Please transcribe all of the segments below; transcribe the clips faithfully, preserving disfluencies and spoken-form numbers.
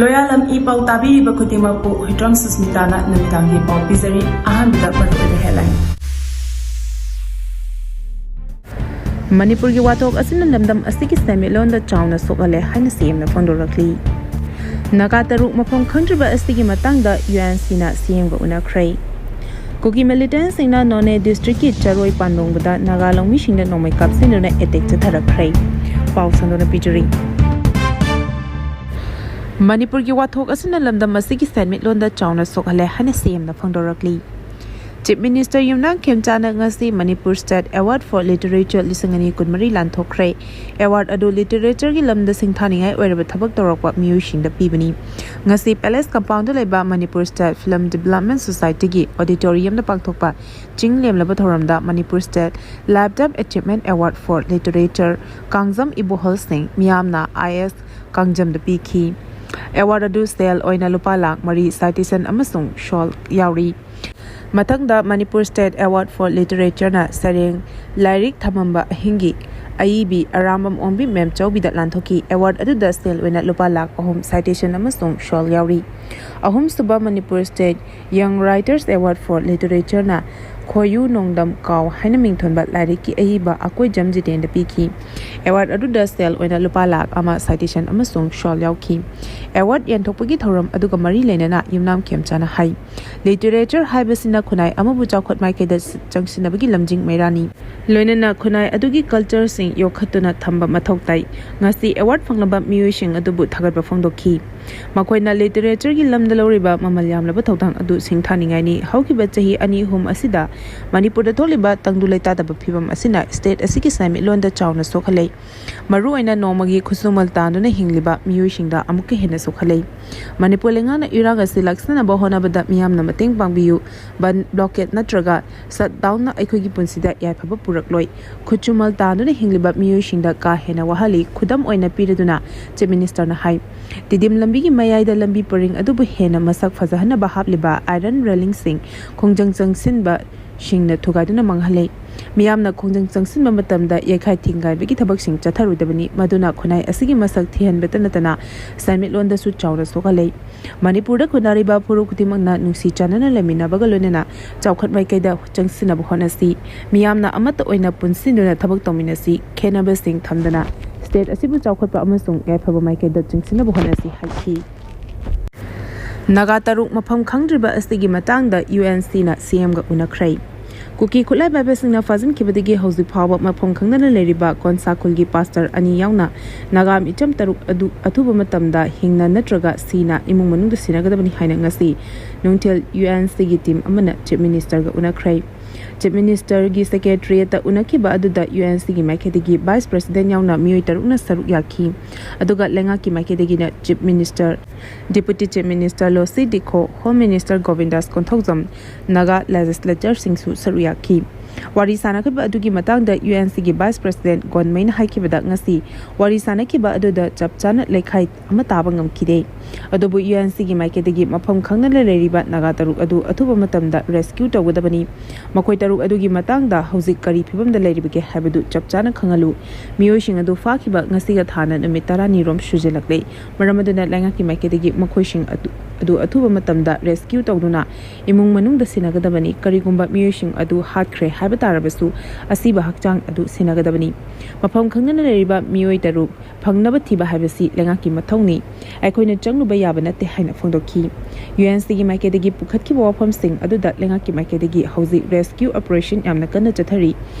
ꯂꯣꯌꯥꯂꯝ E ꯄꯥꯎ ꯇꯥꯕꯤꯔꯤꯕ ꯈꯨꯗꯤꯡꯃꯛꯄꯨ ꯍꯨꯏꯗ꯭ꯔꯣꯝ ꯁꯨꯁꯃꯤꯇꯥꯅ ꯅꯨꯃꯤꯗꯥꯡꯒꯤ ꯄꯥꯎ ꯄꯤꯖꯔꯤ꯫ ꯑꯍꯥꯟꯕꯗ ꯃꯔꯨꯑꯣꯏꯕ headline꯫ ꯃꯅꯤꯄꯨꯔꯒꯤ ꯋꯥꯊꯣꯛ ꯑꯁꯤꯅ ꯂꯝꯗꯝ ꯑꯁꯤꯒꯤ ꯁꯦꯟꯃꯤꯠꯂꯣꯟꯗ ꯆꯥꯎꯅ ꯁꯣꯛꯍꯜꯂꯦ ꯍꯥꯏꯅ ꯁꯤ ꯑꯦꯝꯅ ꯐꯣꯡꯗꯣꯔꯛꯂꯤ꯫ ꯅꯥꯒꯥ ꯇꯔꯨꯛ ꯃꯐꯝ ꯈꯪꯗ꯭ꯔꯤꯕ ꯑꯁꯤꯒꯤ ꯃꯇꯥꯡꯗ ꯌꯨ ꯑꯦꯟ ꯁꯤꯅ ꯁꯤ ꯑꯦꯝꯒ ꯎꯅꯈ꯭ꯔꯦ꯫ ꯀꯨꯀꯤ ꯃꯤꯂꯤꯇꯦꯟꯁꯤꯡꯅ ꯅꯣꯅꯦ ꯗꯤꯁꯇ꯭ꯔꯤꯛꯀꯤ ꯆꯔꯣꯏ ꯄꯥꯟꯗꯣꯡꯕꯗ ꯅꯥꯒꯥ ꯂꯧꯃꯤꯁꯤꯡꯗ ꯅꯣꯡꯃꯩ ꯀꯥꯞꯁꯤꯟꯗꯨꯅ ꯑꯦꯇꯦꯛ ꯆꯠꯊꯔꯛꯈ꯭ꯔꯦ꯫ ꯄꯥꯎ ꯁꯟꯗꯣꯛꯅ ꯄꯤꯖꯔꯤ꯫ ꯃꯅꯤꯄꯨꯔꯒꯤ ꯋꯥꯊꯣꯛ ꯑꯁꯤꯅ ꯂꯝꯗꯝ ꯑꯁꯤꯒꯤ ꯁꯦꯟꯃꯤꯠꯂꯣꯟꯗ ꯆꯥꯎꯅ ꯁꯣꯛꯍꯜꯂꯦ ꯍꯥꯏꯅ ꯁꯤ ꯑꯦꯝꯅ ꯐꯣꯡꯗꯣꯔꯛꯂꯤ꯫ ꯆꯤꯐ ꯃꯤꯅꯤꯁꯇꯔ ꯌꯨꯝꯅꯥꯝ ꯈꯦꯝꯆꯥꯅ ꯉꯁꯤ Manipur state award for literature ꯂꯤꯁꯤꯡ ꯑꯅꯤ ꯀꯨꯟꯃꯔꯤ ꯂꯥꯟꯊꯣꯛꯈ꯭ꯔꯦ꯫ ꯑꯦꯋꯥꯔꯗ ꯑꯗꯨ ꯂꯤꯇꯔꯦꯆꯔꯒꯤ ꯂꯝꯗ ꯁꯤꯡꯊꯥꯅꯤꯡꯉꯥꯏ ꯑꯣꯏꯔꯕ ꯊꯕꯛ ꯇꯧꯔꯛꯄ ꯃꯤꯑꯣꯏꯁꯤꯡꯗ ꯄꯤꯕꯅꯤ꯫ ꯉꯁꯤ ꯄꯦꯂꯦꯁ ꯀꯝꯄꯥꯎꯟꯗ ꯂꯩꯕ ꯃꯅꯤꯄꯨꯔ ꯁ꯭ꯇꯦꯠ ꯐꯤꯂꯝ ꯗꯤꯕꯦꯂꯞꯃꯦꯟ ꯁꯣꯁꯥꯏꯇꯤꯒꯤ ꯑꯣꯗꯤꯇꯣꯔꯤꯌꯝꯗ ꯄꯥꯡꯊꯣꯛꯄ ꯆꯤꯡ ꯂꯦꯝꯂꯕ ꯊꯧꯔꯝꯗ ꯃꯅꯤꯄꯨꯔ ꯁ꯭ꯇꯦꯠ ꯂꯥꯏꯐꯇꯥꯏꯝ ꯑꯦꯆꯤꯞꯃꯦꯟ award for literature Kangjam Ibohal Singh ꯃꯤꯌꯥꯝꯅ ꯑꯥꯏ ꯑꯦꯁ ꯀꯥꯡꯖꯝꯗ ꯄꯤꯈꯤ꯫ ꯑꯦꯋꯥꯔꯗ ꯑꯗꯨ ꯁꯦꯜ ꯑꯣꯏꯅ ꯂꯨꯄꯥ ꯂꯥꯈ ꯃꯔꯤ, ꯁꯥꯏꯇꯦꯁꯟ ꯑꯃꯁꯨꯡ ꯁꯣꯜ ꯌꯥꯎꯔꯤ꯫ ꯃꯊꯪꯗ ꯃꯅꯤꯄꯨꯔ ꯁ꯭ꯇꯦꯠ ꯑꯦꯋꯥꯔꯗ ꯐꯣꯔ ꯂꯤꯇꯔꯦꯆꯔꯅ ꯁꯩꯔꯦꯡ ꯂꯥꯏꯔꯤꯛ ꯊꯃꯝꯕ ꯑꯍꯤꯡꯒꯤ ꯑꯏꯕꯤ ꯑꯔꯥꯝꯕꯝ ꯑꯣꯡꯕꯤ ꯃꯦꯝꯆꯧꯕꯤꯗ ꯂꯥꯟꯊꯣꯛꯈꯤ꯫ ꯑꯦꯋꯥꯔꯗ ꯑꯗꯨꯗ ꯁꯦꯜ ꯑꯣꯏꯅ ꯂꯨꯄꯥ ꯂꯥꯈ ꯑꯍꯨꯝ, ꯁꯥꯏꯇꯦꯁꯟ ꯑꯃꯁꯨꯡ ꯁꯣꯜ ꯌꯥꯎꯔꯤ꯫ ꯑꯍꯨꯝꯁꯨꯕ ꯃꯅꯤꯄꯨꯔ ꯁ꯭ꯇꯦꯠ ꯌꯪ ꯔꯥꯏꯇꯔꯁ ꯑꯦꯋꯥꯔꯗ ꯐꯣꯔ ꯂꯤꯇꯔꯦꯆꯔꯅ ꯈꯣꯌꯨ ꯅꯣꯡꯗꯝ ꯀꯥꯎ ꯍꯥꯏꯅ ꯃꯤꯡꯊꯣꯟꯕ ꯂꯥꯏꯔꯤꯛꯀꯤ ꯑꯏꯕ ꯑꯀꯣꯏꯖꯝ ꯖꯤꯇꯦꯟꯗ ꯄꯤꯈꯤ꯫ ꯑꯦꯋꯥꯔꯗ ꯑꯗꯨꯗ ꯁꯦꯜ ꯑꯣꯏꯅ ꯂꯨꯄꯥ ꯂꯥꯈ ꯑꯃ, ꯁꯥꯏꯇꯦꯁꯟ ꯑꯃꯁꯨꯡ ꯁꯣꯜ ꯌꯥꯎꯈꯤ꯫ ꯑꯦꯋꯥꯔꯗ ꯌꯦꯟꯊꯣꯛꯄꯒꯤ ꯊꯧꯔꯝ ꯑꯗꯨꯒ ꯃꯔꯤ ꯂꯩꯅꯅ ꯌꯨꯝꯅꯥꯝ ꯈꯦꯝꯆꯥꯅ ꯍꯥꯏ, ꯂꯤꯇꯔꯦꯆꯔ ꯍꯥꯏꯕꯁꯤꯅ ꯈꯨꯟꯅꯥꯏ ꯑꯃꯕꯨ ꯆꯥꯎꯈꯠ ꯃꯥꯏꯀꯩꯗ ꯆꯪꯁꯤꯟꯅꯕꯒꯤ ꯂꯝꯖꯤꯡ ꯃꯩꯔꯥꯅꯤ꯫ ꯂꯣꯏꯅꯅ ꯈꯨꯟꯅꯥꯏ ꯑꯗꯨꯒꯤ ꯀꯜꯆꯔꯁꯤꯡ ꯌꯣꯛꯈꯠꯇꯨꯅ ꯊꯝꯕ ꯃꯊꯧ ꯇꯥꯏ꯫ ꯉꯁꯤ ꯑꯦꯋꯥꯔꯗ ꯐꯪꯂꯕ ꯃꯤꯑꯣꯏꯁꯤꯡ ꯑꯗꯨꯕꯨ ꯊꯥꯒꯠꯄ ꯐꯣꯡꯗꯣꯛꯈꯤ꯫ ꯃꯈꯣꯏꯅ ꯂꯤꯇꯔꯦꯆꯔꯒꯤ ꯂꯝꯗ ꯂꯧꯔꯤꯕ ꯃꯃꯜ ꯌꯥꯝꯂꯕ ꯊꯧꯗꯥꯡ ꯑꯗꯨ ꯁꯤꯡꯊꯥꯅꯤꯡꯉꯥꯏꯅꯤ꯫ ꯍꯧꯈꯤꯕ ꯆꯍꯤ ꯑꯅꯤ ꯑꯍꯨꯝ ꯑꯁꯤꯗ ꯃꯅꯤꯄꯨꯔꯗ ꯊꯣꯛꯂꯤꯕ ꯇꯪꯗꯨ ꯂꯩꯇꯥꯗꯕ ꯐꯤꯕꯝ ꯑꯁꯤꯅ ꯁ꯭ꯇꯦꯠ ꯑꯁꯤꯒꯤ ꯁꯦꯟꯃꯤꯠꯂꯣꯟꯗ ꯆꯥꯎꯅ ꯁꯣꯛꯍꯜꯂꯦ꯫ ꯃꯔꯨꯑꯣꯏꯅ ꯅꯣꯡꯃꯒꯤ ꯈꯨꯠꯁꯨꯃꯜ ꯇꯥꯟꯗꯨꯅ ꯍꯤꯡꯂꯤꯕ ꯃꯤꯑꯣꯏꯁꯤꯡꯗ ꯑꯃꯨꯛꯀ ꯍꯦꯟꯅ ꯁꯣꯛꯍꯜꯂꯦ꯫ ꯃꯅꯤꯄꯨꯔ ꯂꯩꯉꯥꯛꯅ ꯏꯔꯥꯡ ꯑꯁꯤ ꯂꯥꯛꯁꯤꯟꯅꯕ ꯍꯣꯠꯅꯕꯗ ꯃꯤꯌꯥꯝꯅ ꯃꯇꯦꯡ ꯄꯥꯡꯕꯤꯌꯨ꯫ ꯕꯟ, ꯕ꯭ꯂꯣꯀꯦꯠ ꯅꯠꯇ꯭ꯔꯒ ꯁꯠꯗꯥꯎꯟꯅ ꯑꯩꯈꯣꯏꯒꯤ ꯄꯨꯟꯁꯤꯗ ꯌꯥꯏꯐꯕ ꯄꯨꯔꯛꯂꯣꯏ꯫ ꯈꯨꯠꯁꯨꯃꯜ ꯇꯥꯟꯗꯨꯅ ꯍꯤꯡꯂꯤꯕ ꯃꯤꯑꯣꯏꯁꯤꯡꯗ ꯀꯥ ꯍꯦꯟꯅ ꯋꯥꯍꯜꯂꯤ꯫ ꯈꯨꯗꯝ ꯑꯣꯏꯅ ꯄꯤꯔꯗꯨꯅ ꯆꯤꯐ ꯃꯤꯅꯤꯁꯇꯔꯅ ꯍꯥꯏ, ꯇꯤꯗꯤꯝ ꯂꯝꯕꯤꯒꯤ ꯃꯌꯥꯏꯗ ꯂꯝꯕꯤ ꯄꯔꯤꯡ ꯑꯗꯨꯕꯨ ꯍꯦꯟꯅ ꯃꯁꯛ ꯐꯖꯍꯟꯅꯕ ꯍꯥꯞꯂꯤꯕ ꯑꯥꯏꯔꯟ ꯔꯦꯂꯤꯡꯁꯤꯡ ꯈꯣꯡꯖꯪ ꯆꯪꯁꯤꯟꯕ ꯁꯤꯡꯅ ꯊꯨꯒꯥꯏꯗꯨꯅ ꯃꯥꯡꯍꯜꯂꯦ꯫ ꯃꯤꯌꯥꯝꯅ ꯈꯣꯡꯖꯪ ꯆꯪꯁꯤꯟꯕ ꯃꯇꯝꯗ ꯌꯩꯈꯥꯏ ꯊꯤꯡꯒꯥꯏꯕꯒꯤ ꯊꯕꯛꯁꯤꯡ ꯆꯠꯊꯔꯣꯏꯗꯕꯅꯤ, ꯃꯗꯨꯅ ꯈꯨꯟꯅꯥꯏ ꯑꯁꯤꯒꯤ ꯃꯁꯛ ꯊꯤꯍꯟꯕꯇ ꯅꯠꯇꯅ ꯁꯦꯟꯃꯤꯠꯂꯣꯟꯗꯁꯨ ꯆꯥꯎꯅ ꯁꯣꯛꯍꯜꯂꯦ꯫ ꯃꯅꯤꯄꯨꯔꯗ ꯈꯨꯟꯗꯥꯔꯤꯕ ꯐꯨꯔꯨꯞ ꯈꯨꯗꯤꯡꯃꯛꯅ ꯅꯨꯡꯁꯤ ꯆꯥꯟꯅꯅ ꯂꯩꯃꯤꯟꯅꯕꯒ ꯂꯣꯏꯅꯅ ꯆꯥꯎꯈꯠ ꯃꯥꯏꯀꯩꯗ ꯆꯪꯁꯤꯟꯅꯕ ꯍꯣꯠꯅꯁꯤ꯫ ꯃꯤꯌꯥꯝꯅ ꯑꯃꯠꯇ ꯑꯣꯏꯅ ꯄꯨꯟꯁꯤꯟꯗꯨꯅ ꯊꯕꯛ ꯇꯧꯃꯤꯟꯅꯁꯤ꯫ ꯈꯦꯠꯅꯕꯁꯤꯡ ꯊꯝꯗꯅ ꯁ꯭ꯇꯦꯠ ꯑꯁꯤꯕꯨ ꯆꯥꯎꯈꯠꯄ ꯑꯃꯁꯨꯡ ꯌꯥꯏꯐꯕ ꯃꯥꯏꯀꯩꯗ ꯆꯪꯁꯤꯟꯅꯕ ꯍꯣꯠꯅꯁꯤ ꯍꯥꯏꯈꯤ꯫ ꯅꯥꯒꯥ ꯇꯔꯨꯛ ꯃꯐꯝ ꯈꯪꯗ꯭ꯔꯤꯕ ꯑꯁꯤꯒꯤ ꯃꯇꯥꯡꯗ ꯌꯨ ꯑꯦꯟ ꯁꯤꯅ ꯁꯤ ꯑꯦꯝꯒ ꯎꯅꯈ꯭ꯔꯦ꯫ ꯀꯨꯀꯤ ꯈꯨꯠꯂꯥꯏ ꯄꯥꯏꯕꯁꯤꯡꯅ ꯐꯥꯖꯤꯟꯈꯤꯕꯗꯒꯤ ꯍꯧꯖꯤꯛ ꯐꯥꯎꯕ ꯃꯐꯝ ꯈꯪꯗꯅ ꯂꯩꯔꯤꯕ ꯀꯣꯟꯁꯥ ꯈꯨꯜꯒꯤ ꯄꯥꯁꯇꯔ ꯑꯅꯤ ꯌꯥꯎꯅ ꯅꯥꯒꯥ ꯃꯤꯆꯝ ꯇꯔꯨꯛ ꯑꯗꯨ ꯑꯊꯨꯕ ꯃꯇꯝꯗ ꯍꯤꯡꯅ ꯅꯠꯇ꯭ꯔꯒ ꯁꯤꯅ ꯏꯃꯨꯡ ꯃꯅꯨꯡꯗ ꯁꯤꯟꯅꯒꯗꯕꯅꯤ ꯍꯥꯏꯅ ꯉꯁꯤ ꯅꯨꯡꯊꯤꯜ ꯌꯨ ꯑꯦꯟ ꯁꯤꯒꯤ ꯇꯤꯝ ꯑꯃꯅ ꯆꯤꯐ ꯃꯤꯅꯤꯁꯇꯔꯒ ꯎꯅꯈ꯭ꯔꯦ꯫ ꯆꯤꯐ ꯃꯤꯅꯤꯁꯇꯔꯒꯤ ꯁꯦꯀ꯭ꯔꯦꯇꯔꯤꯌꯦꯠꯇ ꯎꯅꯈꯤꯕ ꯑꯗꯨꯗ ꯌꯨ ꯑꯦꯟ ꯁꯤꯒꯤ ꯃꯥꯏꯀꯩꯗꯒꯤ ꯚꯥꯏꯁ ꯄ꯭ꯔꯁꯤꯗꯦꯟ ꯌꯥꯎꯅ ꯃꯤꯑꯣꯏ ꯇꯔꯨꯛꯅ ꯁꯔꯨꯛ ꯌꯥꯈꯤ꯫ ꯑꯗꯨꯒ ꯂꯩꯉꯥꯛꯀꯤ ꯃꯥꯏꯀꯩꯗꯒꯤꯅ chief minister, deputy chief minister Losii Dikho, home minister Gobindas Konthoujam, Naga ꯂꯦꯖꯤꯁꯂꯦꯆꯔꯁꯤꯡꯁꯨ ꯁꯔꯨꯛ ꯌꯥꯈꯤ꯫ ꯋꯥꯔꯤ ꯁꯥꯟꯅꯈꯤꯕ ꯑꯗꯨꯒꯤ ꯃꯇꯥꯡꯗ ꯌꯨ ꯑꯦꯟ ꯁꯤꯒꯤ ꯚꯥꯏꯁ ꯄ꯭ꯔꯁꯤꯗꯦꯟ ꯒꯣꯟꯃꯩꯅ ꯍꯥꯏꯈꯤꯕꯗ ꯉꯁꯤ ꯋꯥꯔꯤ ꯁꯥꯟꯅꯈꯤꯕ ꯑꯗꯨꯗ ꯆꯞ ꯆꯥꯅ ꯂꯩꯈꯥꯏ ꯑꯃ ꯇꯥꯕ ꯉꯝꯈꯤꯗꯦ꯫ ꯑꯗꯨꯕꯨ ꯌꯨ ꯑꯦꯟ ꯁꯤꯒꯤ ꯃꯥꯏꯀꯩꯗꯒꯤ ꯃꯐꯝ ꯈꯪꯗꯅ ꯂꯩꯔꯤꯕ ꯅꯥꯒꯥ ꯇꯔꯨꯛ ꯑꯗꯨ ꯑꯊꯨꯕ ꯃꯇꯝꯗ ꯔꯦꯁꯀ꯭ꯌꯨ ꯇꯧꯒꯗꯕꯅꯤ꯫ ꯃꯈꯣꯏ ꯇꯔꯨꯛ ꯑꯗꯨꯒꯤ ꯃꯇꯥꯡꯗ ꯍꯧꯖꯤꯛ ꯀꯔꯤ ꯐꯤꯕꯝꯗ ꯂꯩꯔꯤꯕꯒꯦ ꯍꯥꯏꯕꯗꯨ ꯆꯞ ꯆꯥꯅ ꯈꯪꯍꯜꯂꯨ꯫ ꯃꯤꯑꯣꯏꯁꯤꯡ ꯑꯗꯨ ꯐꯥꯈꯤꯕ ꯉꯁꯤꯒ ꯊꯥꯅ ꯅꯨꯃꯤꯠ ꯇꯔꯥꯅꯤ ꯔꯣꯝ ꯁꯨꯖꯤꯜꯂꯛꯂꯦ꯫ ꯃꯔꯝ ꯑꯗꯨꯅ ꯂꯩꯉꯥꯛꯀꯤ ꯃꯥꯏꯀꯩꯗꯒꯤ ꯃꯈꯣꯏꯁꯤꯡ ꯑꯗꯨ, ꯑꯗꯨ ꯑꯊꯨꯕ ꯃꯇꯝꯗ ꯔꯦꯁꯀ꯭ꯌꯨ ꯇꯧꯗꯨꯅ ꯏꯃꯨꯡ ꯃꯅꯨꯡꯗ ꯁꯤꯟꯅꯒꯗꯕꯅꯤ꯫ ꯀꯔꯤꯒꯨꯝꯕ ꯃꯤꯑꯣꯏꯁꯤꯡ ꯑꯗꯨ ꯍꯥꯠꯈ꯭ꯔꯦ ꯍꯥꯏꯕ ꯇꯥꯔꯕꯁꯨ, ꯑꯁꯤꯕ ꯍꯛꯆꯥꯡ ꯑꯗꯨ ꯁꯤꯟꯅꯒꯗꯕꯅꯤ꯫ ꯃꯐꯝ ꯈꯪꯗꯅ ꯂꯩꯔꯤꯕ ꯃꯤꯑꯣꯏ ꯇꯔꯨꯛ ꯐꯪꯅꯕ ꯊꯤꯕ ꯍꯥꯏꯕꯁꯤ ꯂꯩꯉꯥꯛꯀꯤ ꯃꯊꯧꯅꯤ꯫ ꯑꯩꯈꯣꯏꯅ ꯆꯪꯂꯨꯕ ꯌꯥꯕ ꯅꯠꯇꯦ ꯍꯥꯏꯅ ꯐꯣꯡꯗꯣꯛꯈꯤ꯫ ꯌꯨ ꯑꯦꯟ ꯁꯤꯒꯤ ꯃꯥꯏꯀꯩꯗꯒꯤ ꯄꯨꯈꯠꯈꯤꯕ ꯋꯥꯐꯝꯁꯤꯡ ꯑꯗꯨꯗ ꯂꯩꯉꯥꯛꯀꯤ ꯃꯥꯏꯀꯩꯗꯒꯤ ꯍꯧꯖꯤꯛ ꯔꯦꯁꯀ꯭ꯌꯨ ꯑꯣꯄꯔꯦꯁꯟ ꯌꯥꯝꯅ ꯀꯟꯅ ꯆꯠꯊꯔꯤ꯫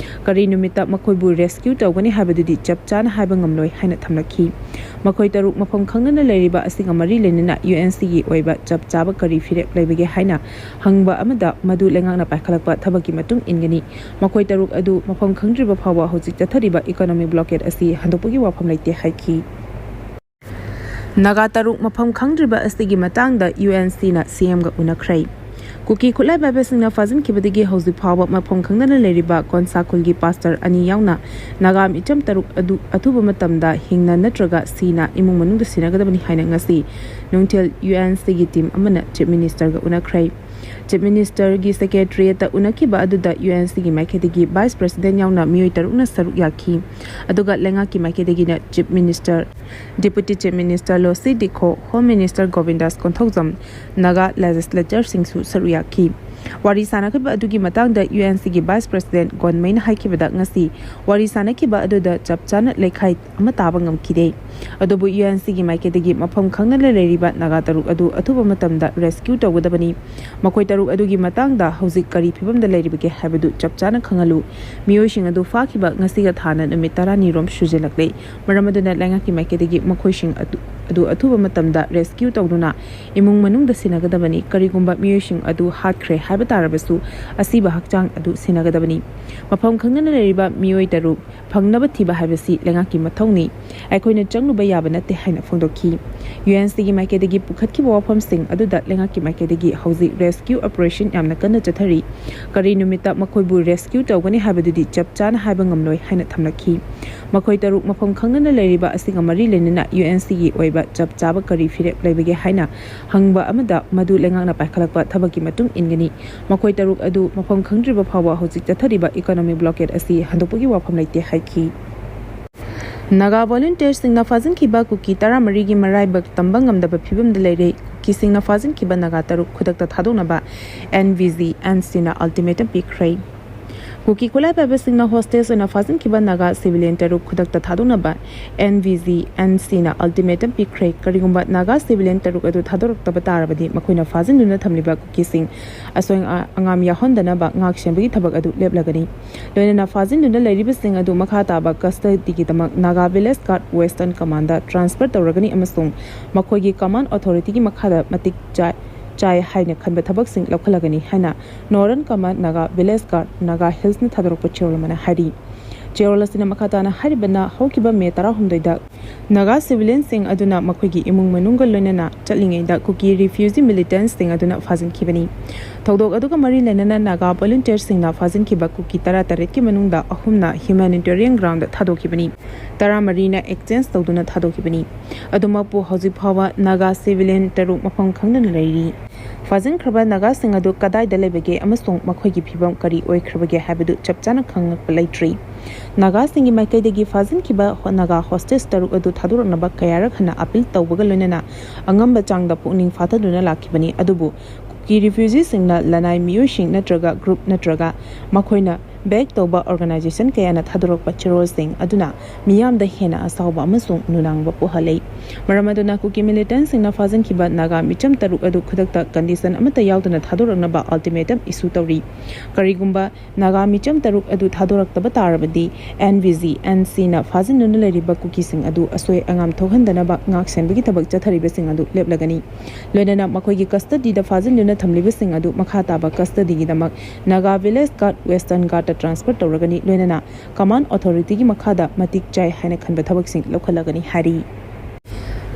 ꯀꯔꯤ ꯅꯨꯃꯤꯠꯇ ꯃꯈꯣꯏꯕꯨ ꯔꯦꯁꯀ꯭ꯌꯨ ꯇꯧꯒꯅꯤ ꯍꯥꯏꯕꯗꯨꯗꯤ ꯆꯞ ꯆꯥꯅ ꯍꯥꯏꯕ ꯉꯝꯂꯣꯏ ꯍꯥꯏꯅ ꯊꯝꯂꯛꯈꯤ꯫ ꯃꯈꯣꯏ ꯇꯔꯨꯛ ꯃꯐꯝ ꯈꯪꯗꯅ ꯂꯩꯔꯤꯕ ꯑꯁꯤꯒ ꯃꯔꯤ ꯂꯩꯅꯅ ꯌꯨ ꯑꯦꯟ ꯁꯤꯒꯤ ꯑꯣꯏꯕ ꯆꯞ ꯆꯥꯕ ꯀꯔꯤ ꯐꯤꯔꯦꯞ ꯂꯩꯕꯒꯦ ꯍꯥꯏꯅ ꯍꯪꯕ ꯑꯃꯗ, ꯃꯗꯨ ꯂꯩꯉꯥꯛꯅ ꯄꯥꯏꯈꯠꯂꯛꯄ ꯊꯕꯛꯀꯤ ꯃꯇꯨꯡ ꯏꯟꯒꯅꯤ꯫ ꯃꯈꯣꯏ ꯇꯔꯨꯛ ꯑꯗꯨ ꯃꯐꯝ ꯈꯪꯗ꯭ꯔꯤꯕ ꯐꯥꯎꯕ ꯍꯧꯖꯤꯛ ꯆꯠꯊꯔꯤꯕ ꯏꯀꯣꯅꯣꯃꯤꯛ ꯕ꯭ꯂꯣꯀꯦꯗ ꯑꯁꯤ ꯍꯟꯗꯣꯛꯄꯒꯤ ꯋꯥꯐꯝ ꯂꯩꯇꯦ ꯍꯥꯏꯈꯤ꯫ ꯅꯥꯒꯥ ꯇꯔꯨꯛ ꯃꯐꯝ ꯈꯪꯗ꯭ꯔꯤꯕ ꯑꯁꯤꯒꯤ ꯃꯇꯥꯡꯗ ꯌꯨ ꯑꯦꯟ ꯁꯤꯅ ꯁꯤ ꯑꯦꯝꯒ ꯎꯅꯈ꯭ꯔꯦ꯫ ꯀꯨꯀꯤ ꯈꯨꯠꯂꯥꯏ ꯄꯥꯏꯕꯁꯤꯡꯅ ꯐꯥꯖꯤꯟꯈꯤꯕꯗꯒꯤ ꯍꯧꯖꯤꯛ ꯐꯥꯎꯕ ꯃꯐꯝ ꯈꯪꯗꯅ ꯂꯩꯔꯤꯕ ꯀꯣꯟꯁꯥ ꯈꯨꯜꯒꯤ ꯄꯥꯁꯇꯔ ꯑꯅꯤ ꯌꯥꯎꯅ ꯅꯥꯒꯥ ꯃꯤꯆꯝ ꯇꯔꯨꯛ ꯑꯗꯨ ꯑꯊꯨꯕ ꯃꯇꯝꯗ ꯍꯤꯡꯅ ꯅꯠꯇ꯭ꯔꯒ ꯁꯤꯅ ꯏꯃꯨꯡ ꯃꯅꯨꯡꯗ ꯁꯤꯟꯅꯒꯗꯕꯅꯤ ꯍꯥꯏꯅ ꯉꯁꯤ ꯅꯨꯡꯊꯤꯜ ꯌꯨ ꯑꯦꯟ ꯁꯤꯒꯤ ꯇꯤꯝ ꯑꯃꯅ ꯆꯤꯐ ꯃꯤꯅꯤꯁꯇꯔꯒ ꯎꯅꯈ꯭ꯔꯦ꯫ ꯆꯤꯐ ꯃꯤꯅꯤꯁꯇꯔꯒꯤ ꯁꯦꯀ꯭ꯔꯦꯇꯔꯤꯌꯦꯠꯇ ꯎꯅꯈꯤꯕ ꯑꯗꯨꯗ ꯌꯨ ꯑꯦꯟ ꯁꯤꯒꯤ ꯃꯥꯏꯀꯩꯗꯒꯤ ꯚꯥꯏꯁ ꯄ꯭ꯔꯁꯤꯗꯦꯟ ꯌꯥꯎꯅ ꯃꯤꯑꯣꯏ ꯇꯔꯨꯛꯅ ꯁꯔꯨꯛ ꯌꯥꯈꯤ꯫ ꯑꯗꯨꯒ ꯂꯩꯉꯥꯛꯀꯤ ꯃꯥꯏꯀꯩꯗꯒꯤꯅ chief minister, deputy chief minister Losii Dikho, home minister Gobindas Konthoujam, Naga ꯂꯦꯖꯤꯁꯂꯦꯆꯔꯁꯤꯡꯁꯨ ꯁꯔꯨꯛ ꯌꯥꯈꯤ꯫ ꯋꯥꯔꯤ ꯁꯥꯟꯅꯈꯤꯕ ꯑꯗꯨꯒꯤ ꯃꯇꯥꯡꯗ ꯌꯨ ꯑꯦꯟ ꯁꯤꯒꯤ ꯚꯥꯏꯁ ꯄ꯭ꯔꯁꯤꯗꯦꯟ ꯒꯣꯟꯃꯩꯅ ꯍꯥꯏꯈꯤꯕꯗ, ꯉꯁꯤ ꯋꯥꯔꯤ ꯁꯥꯟꯅꯈꯤꯕ ꯑꯗꯨꯗ ꯆꯞ ꯆꯥꯅ ꯂꯩꯈꯥꯏ ꯑꯃ ꯇꯥꯕ ꯉꯝꯈꯤꯗꯦ꯫ ꯑꯗꯨꯕꯨ ꯌꯨ ꯑꯦꯟ ꯁꯤꯒꯤ ꯃꯥꯏꯀꯩꯗꯒꯤ ꯃꯐꯝ ꯈꯪꯗꯅ ꯂꯩꯔꯤꯕ ꯅꯥꯒꯥ ꯇꯔꯨꯛ ꯑꯗꯨ ꯑꯊꯨꯕ ꯃꯇꯝꯗ ꯔꯦꯁꯀ꯭ꯌꯨ ꯇꯧꯒꯗꯕꯅꯤ꯫ ꯃꯈꯣꯏ ꯇꯔꯨꯛ ꯑꯗꯨꯒꯤ ꯃꯇꯥꯡꯗ ꯍꯧꯖꯤꯛ ꯀꯔꯤ ꯐꯤꯕꯝꯗ ꯂꯩꯔꯤꯕꯒꯦ ꯍꯥꯏꯕꯗꯨ ꯆꯞ ꯆꯥꯅ ꯈꯪꯍꯜꯂꯨ꯫ ꯃꯤꯑꯣꯏꯁꯤꯡ ꯑꯗꯨ ꯐꯥꯈꯤꯕ ꯉꯁꯤꯒ ꯊꯥꯅ ꯅꯨꯃꯤꯠ ꯇꯔꯥꯅꯤꯔꯣꯝ ꯁꯨꯖꯤꯜꯂꯛꯂꯦ꯫ ꯃꯔꯝ ꯑꯗꯨꯅ ꯂꯩꯉꯥꯛꯀꯤ ꯃꯥꯏꯀꯩꯗꯒꯤ ꯃꯈꯣꯏꯁꯤꯡ ꯑꯗꯨ, ꯑꯗꯨ ꯑꯊꯨꯕ ꯃꯇꯝꯗ ꯔꯦꯁꯀ꯭ꯌꯨ ꯇꯧꯗꯨꯅ ꯏꯃꯨꯡ ꯃꯅꯨꯡꯗ ꯁꯤꯟꯅꯒꯗꯕꯅꯤ꯫ ꯀꯔꯤꯒꯨꯝꯕ ꯃꯤꯑꯣꯏꯁꯤꯡ ꯑꯗꯨ ꯍꯥꯠꯈ꯭ꯔꯦ ꯍꯥꯏꯕ ꯇꯥꯔꯕꯁꯨ, ꯑꯁꯤꯕ ꯍꯛꯆꯥꯡ ꯑꯗꯨ ꯁꯤꯟꯅꯒꯗꯕꯅꯤ꯫ ꯃꯐꯝ ꯈꯪꯗꯅ ꯂꯩꯔꯤꯕ ꯃꯤꯑꯣꯏ ꯇꯔꯨꯛ ꯐꯪꯅꯕ ꯊꯤꯕ ꯍꯥꯏꯕꯁꯤ ꯂꯩꯉꯥꯛꯀꯤ ꯃꯊꯧꯅꯤ꯫ ꯑꯩꯈꯣꯏꯅ ꯆꯪꯂꯨꯕ ꯌꯥꯕ ꯅꯠꯇꯦ ꯍꯥꯏꯅ ꯐꯣꯡꯗꯣꯛꯈꯤ꯫ ꯌꯨ ꯑꯦꯟ ꯁꯤꯒꯤ ꯃꯥꯏꯀꯩꯗꯒꯤ ꯄꯨꯈꯠꯈꯤꯕ ꯋꯥꯐꯝꯁꯤꯡ ꯑꯗꯨꯗ ꯂꯩꯉꯥꯛꯀꯤ ꯃꯥꯏꯀꯩꯗꯒꯤ ꯍꯧꯖꯤꯛ ꯔꯦꯁꯀ꯭ꯌꯨ ꯑꯣꯄꯔꯦꯁꯟ ꯌꯥꯝꯅ ꯀꯟꯅ ꯆꯠꯊꯔꯤ꯫ ꯀꯔꯤ ꯅꯨꯃꯤꯠꯇ ꯃꯈꯣꯏꯕꯨ ꯔꯦꯁꯀ꯭ꯌꯨ ꯇꯧꯒꯅꯤ ꯍꯥꯏꯕꯗꯨꯗꯤ ꯆꯞ ꯆꯥꯅ ꯍꯥꯏꯕ ꯉꯝꯂꯣꯏ ꯍꯥꯏꯅ ꯊꯝꯂꯛꯈꯤ꯫ ꯃꯈꯣꯏ ꯇꯔꯨꯛ ꯃꯐꯝ ꯈꯪꯗꯅ ꯂꯩꯔꯤꯕ ꯑꯁꯤꯒ ꯃꯔꯤ ꯂꯩꯅꯅ ꯌꯨ ꯑꯦꯟ ꯁꯤꯒꯤ ꯑꯣꯏꯕ ꯆꯞ ꯆꯥꯕ ꯀꯔꯤ ꯐꯤꯔꯦꯞ ꯂꯩꯕꯒꯦ ꯍꯥꯏꯅ ꯍꯪꯕ ꯑꯃꯗ, ꯃꯗꯨ ꯂꯩꯉꯥꯛꯅ ꯄꯥꯏꯈꯠꯂꯛꯄ ꯊꯕꯛꯀꯤ ꯃꯇꯨꯡ ꯏꯟꯒꯅꯤ꯫ ꯃꯈꯣꯏ ꯇꯔꯨꯛ ꯑꯗꯨ ꯃꯐꯝ ꯈꯪꯗ꯭ꯔꯤꯕ ꯐꯥꯎꯕ ꯍꯧꯖꯤꯛ ꯆꯠꯊꯔꯤꯕ ꯏꯀꯣꯅꯣꯃꯤꯛ ꯕ꯭ꯂꯣꯀꯦꯠ ꯑꯁꯤ ꯍꯟꯗꯣꯛꯄꯒꯤ ꯋꯥꯐꯝ ꯂꯩꯇꯦ ꯍꯥꯏꯈꯤ꯫ ꯅꯥꯒꯥ ꯚꯣꯂꯨꯟꯇꯤꯌꯔꯁꯤꯡꯅ ꯐꯥꯖꯤꯟꯈꯤꯕ ꯀꯨꯀꯤ ꯇꯔꯥꯃꯔꯤꯒꯤ ꯃꯔꯥꯏꯕꯛ ꯇꯝꯕ ꯉꯝꯗꯕ ꯐꯤꯕꯝꯗ ꯂꯩꯔꯦ꯫ ꯀꯨꯀꯤꯁꯤꯡꯅ ꯐꯥꯖꯤꯟꯈꯤꯕ ꯅꯥꯒꯥ ꯇꯔꯨꯛ ꯈꯨꯗꯛꯇ ꯊꯥꯗꯣꯛꯅꯕ ꯑꯦꯟ ꯚꯤ ꯖꯤ ꯑꯦꯟ ꯁꯤꯅ ꯑꯜꯇꯤꯃꯦꯇꯝ ꯄꯤꯈ꯭ꯔꯦ꯫ ꯀꯨꯀꯤ ꯈꯨꯠꯂꯥꯏ ꯄꯥꯏꯕꯁꯤꯡꯅ ꯍꯣꯁꯇꯦꯖ ꯑꯣꯏꯅ ꯐꯥꯖꯤꯟꯈꯤꯕ ꯅꯥꯒꯥ ꯁꯤꯚꯤꯂꯤꯌꯟ ꯇꯔꯨꯛ ꯈꯨꯗꯛꯇ ꯊꯥꯗꯣꯛꯅꯕ ꯑꯦꯟ ꯚꯤ ꯖꯤ ꯑꯦꯟ ꯁꯤꯅ ꯑꯜꯇꯤꯃꯦꯇꯝ ꯄꯤꯈ꯭ꯔꯦ꯫ ꯀꯔꯤꯒꯨꯝꯕ ꯅꯥꯒꯥ ꯁꯤꯚꯤꯂꯤꯌꯟ ꯇꯔꯨꯛ ꯑꯗꯨ ꯊꯥꯗꯣꯔꯛꯇꯕ ꯇꯥꯔꯕꯗꯤ, ꯃꯈꯣꯏꯅ ꯐꯥꯖꯤꯟꯗꯨꯅ ꯊꯝꯂꯤꯕ ꯀꯨꯀꯤꯁꯤꯡ ꯑꯁꯣꯏ ꯑꯉꯥꯝ ꯌꯥꯎꯍꯟꯗꯅꯕ ꯉꯥꯛ ꯁꯦꯟꯕꯒꯤ ꯊꯕꯛ ꯑꯗꯨ ꯂꯦꯞꯂꯒꯅꯤ꯫ ꯂꯣꯏꯅꯅ ꯐꯥꯖꯤꯟꯗꯨꯅ ꯂꯩꯔꯤꯕꯁꯤꯡ ꯑꯗꯨ ꯃꯈꯥ ꯇꯥꯕ ꯀꯁꯇꯗꯤꯒꯤꯗꯃꯛ Naga village guard western command transfer ꯇꯧꯔꯒꯅꯤ ꯑꯃꯁꯨꯡ ꯃꯈꯣꯏꯒꯤ ꯀꯃꯥꯟ ꯑꯣꯊꯣꯔꯤꯇꯤꯒꯤ ꯃꯈꯥꯗ ꯃꯇꯤꯛ ꯆꯥꯏ, ꯆꯥꯏ ꯍꯥꯏꯅ ꯈꯟꯕ ꯊꯕꯛꯁꯤꯡ ꯂꯧꯈꯠꯂꯒꯅꯤ ꯍꯥꯏꯅ northern command Naga village guard Naga ꯍꯤꯜꯁꯅ ꯊꯥꯗꯣꯔꯛꯄ ꯆꯦꯔꯣꯜ ꯑꯃꯅ ꯍꯥꯏꯔꯤ꯫ ꯆꯦꯔꯣꯜ ꯑꯁꯤꯅ ꯃꯈꯥ ꯇꯥꯅ ꯍꯥꯏꯔꯤꯕꯅ, ꯍꯧꯈꯤꯕ ꯃꯦ ꯇꯔꯥꯍꯨꯝꯗꯣꯏꯗ ꯅꯥꯒꯥ civilianꯁꯤꯡ ꯑꯗꯨꯅ ꯃꯈꯣꯏꯒꯤ ꯏꯃꯨꯡ ꯃꯅꯨꯡꯒ ꯂꯣꯏꯅꯅ ꯆꯠꯂꯤꯉꯩꯗ ꯀꯨꯀꯤ refugeeꯁꯤꯡ ꯑꯗꯨꯅ ꯐꯥꯖꯤꯟꯈꯤꯕꯅꯤ꯫ ꯊꯧꯗꯣꯛ ꯑꯗꯨꯒ ꯃꯔꯤ ꯂꯩꯅꯅ ꯅꯥꯒꯥ volunteerꯁꯤꯡꯅ ꯐꯥꯖꯤꯟꯈꯤꯕ ꯀꯨꯀꯤ ꯇꯔꯥꯇꯔꯦꯠꯀꯤ ꯃꯅꯨꯡꯗ ꯑꯍꯨꯝꯅ humanitarian groundꯗ ꯊꯥꯗꯣꯛꯈꯤꯕꯅꯤ꯫ ꯇꯔꯥꯃꯔꯤꯅ exchange ꯇꯧꯗꯨꯅ ꯊꯥꯗꯣꯛꯈꯤꯕꯅꯤ꯫ ꯑꯗꯨꯃꯛꯄꯨ ꯍꯧꯖꯤꯛ ꯐꯥꯎꯕ ꯅꯥꯒꯥ civilian ꯇꯔꯨꯛ ꯃꯐꯝ ꯈꯪꯗꯅ ꯂꯩꯔꯤ꯫ ꯐꯥꯖꯤꯟꯈ꯭ꯔꯕ ꯅꯥꯒꯥꯁꯤꯡ ꯑꯗꯨ ꯀꯗꯥꯏꯗ ꯂꯩꯕꯒꯦ ꯑꯃꯁꯨꯡ ꯃꯈꯣꯏꯒꯤ ꯐꯤꯕꯝ ꯀꯔꯤ ꯑꯣꯏꯈ꯭ꯔꯕꯒꯦ ꯍꯥꯏꯕꯗꯨ ꯆꯞ ꯆꯥꯅ ꯈꯪꯂꯛꯄ ꯂꯩꯇ꯭ꯔꯤ꯫ ꯅꯥꯒꯥꯁꯤꯡꯒꯤ ꯃꯥꯏꯀꯩꯗꯒꯤ ꯐꯥꯖꯤꯟꯈꯤꯕ ꯍꯣ-, ꯅꯥꯒꯥ hostage ꯇꯔꯨꯛ ꯑꯗꯨ ꯊꯥꯗꯣꯔꯛꯅꯕ ꯀꯌꯥꯔꯛ ꯍꯟꯅ appeal ꯇꯧꯕꯒ ꯂꯣꯏꯅꯅ ꯑꯉꯝꯕ ꯆꯥꯡꯗ ꯄꯨꯛꯅꯤꯡ ꯐꯥꯊꯗꯨꯅ ꯂꯥꯛꯈꯤꯕꯅꯤ꯫ ꯑꯗꯨꯕꯨ ꯀꯨꯀꯤ refugeeꯁꯤꯡꯅ ꯂꯅꯥꯏ ꯃꯤꯑꯣꯏꯁꯤꯡ ꯅꯠꯇ꯭ꯔꯒ group ꯅꯠꯇ꯭ꯔꯒ ꯃꯈꯣꯏꯅ back ꯇꯧꯕ organization ꯀꯌꯥꯅ ꯊꯥꯗꯣꯔꯛꯄ ꯆꯦꯔꯣꯜꯁꯤꯡ ꯑꯗꯨꯅ ꯃꯤꯌꯥꯝꯗ ꯍꯦꯟꯅ ꯑꯁꯥꯎꯕ ꯑꯃꯁꯨꯡ ꯅꯨꯡꯅꯥꯡꯕ ꯄꯣꯛꯍꯜꯂꯦ꯫ ꯃꯔꯝ ꯑꯗꯨꯅ ꯀꯨꯀꯤ militantꯁꯤꯡꯅ ꯐꯥꯖꯤꯟꯈꯤꯕ ꯅꯥꯒꯥ ꯃꯤꯆꯝ ꯇꯔꯨꯛ ꯑꯗꯨ ꯈꯨꯗꯛꯇ condition ꯑꯃꯠꯇ ꯌꯥꯎꯗꯅ ꯊꯥꯗꯣꯔꯛꯅꯕ ultimatum issue ꯇꯧꯔꯤ꯫ ꯀꯔꯤꯒꯨꯝꯕ ꯅꯥꯒꯥ ꯃꯤꯆꯝ ꯇꯔꯨꯛ ꯑꯗꯨ ꯊꯥꯗꯣꯔꯛꯇꯕ ꯇꯥꯔꯕꯗꯤ, NVG NCꯅ ꯐꯥꯖꯤꯟꯗꯨꯅ ꯂꯩꯔꯤꯕ ꯀꯨꯀꯤꯁꯤꯡ ꯑꯗꯨ ꯑꯁꯣꯏ ꯑꯉꯥꯝ ꯊꯣꯛꯍꯟꯗꯅꯕ ꯉꯥꯛ ꯁꯦꯟꯕꯒꯤ ꯊꯕꯛ ꯆꯠꯊꯔꯤꯕꯁꯤꯡ ꯑꯗꯨ ꯂꯦꯞꯂꯒꯅꯤ꯫ ꯂꯣꯏꯅꯅ ꯃꯈꯣꯏꯒꯤ custodyꯗ ꯐꯥꯖꯤꯟꯗꯨꯅ ꯊꯝꯂꯤꯕꯁꯤꯡ ꯑꯗꯨ ꯃꯈꯥ ꯇꯥꯕ custodyꯒꯤꯗꯃꯛ Naga Village Guard, Western Guardꯇ transfer ꯇꯧꯔꯒꯅꯤ꯫ ꯂꯣꯏꯅꯅ command authorityꯒꯤ ꯃꯈꯥꯗ ꯃꯇꯤꯛ ꯆꯥꯏ ꯍꯥꯏꯅ ꯈꯟꯕ ꯊꯕꯛꯁꯤꯡ ꯂꯧꯈꯠꯂꯒꯅꯤ ꯍꯥꯏꯔꯤ꯫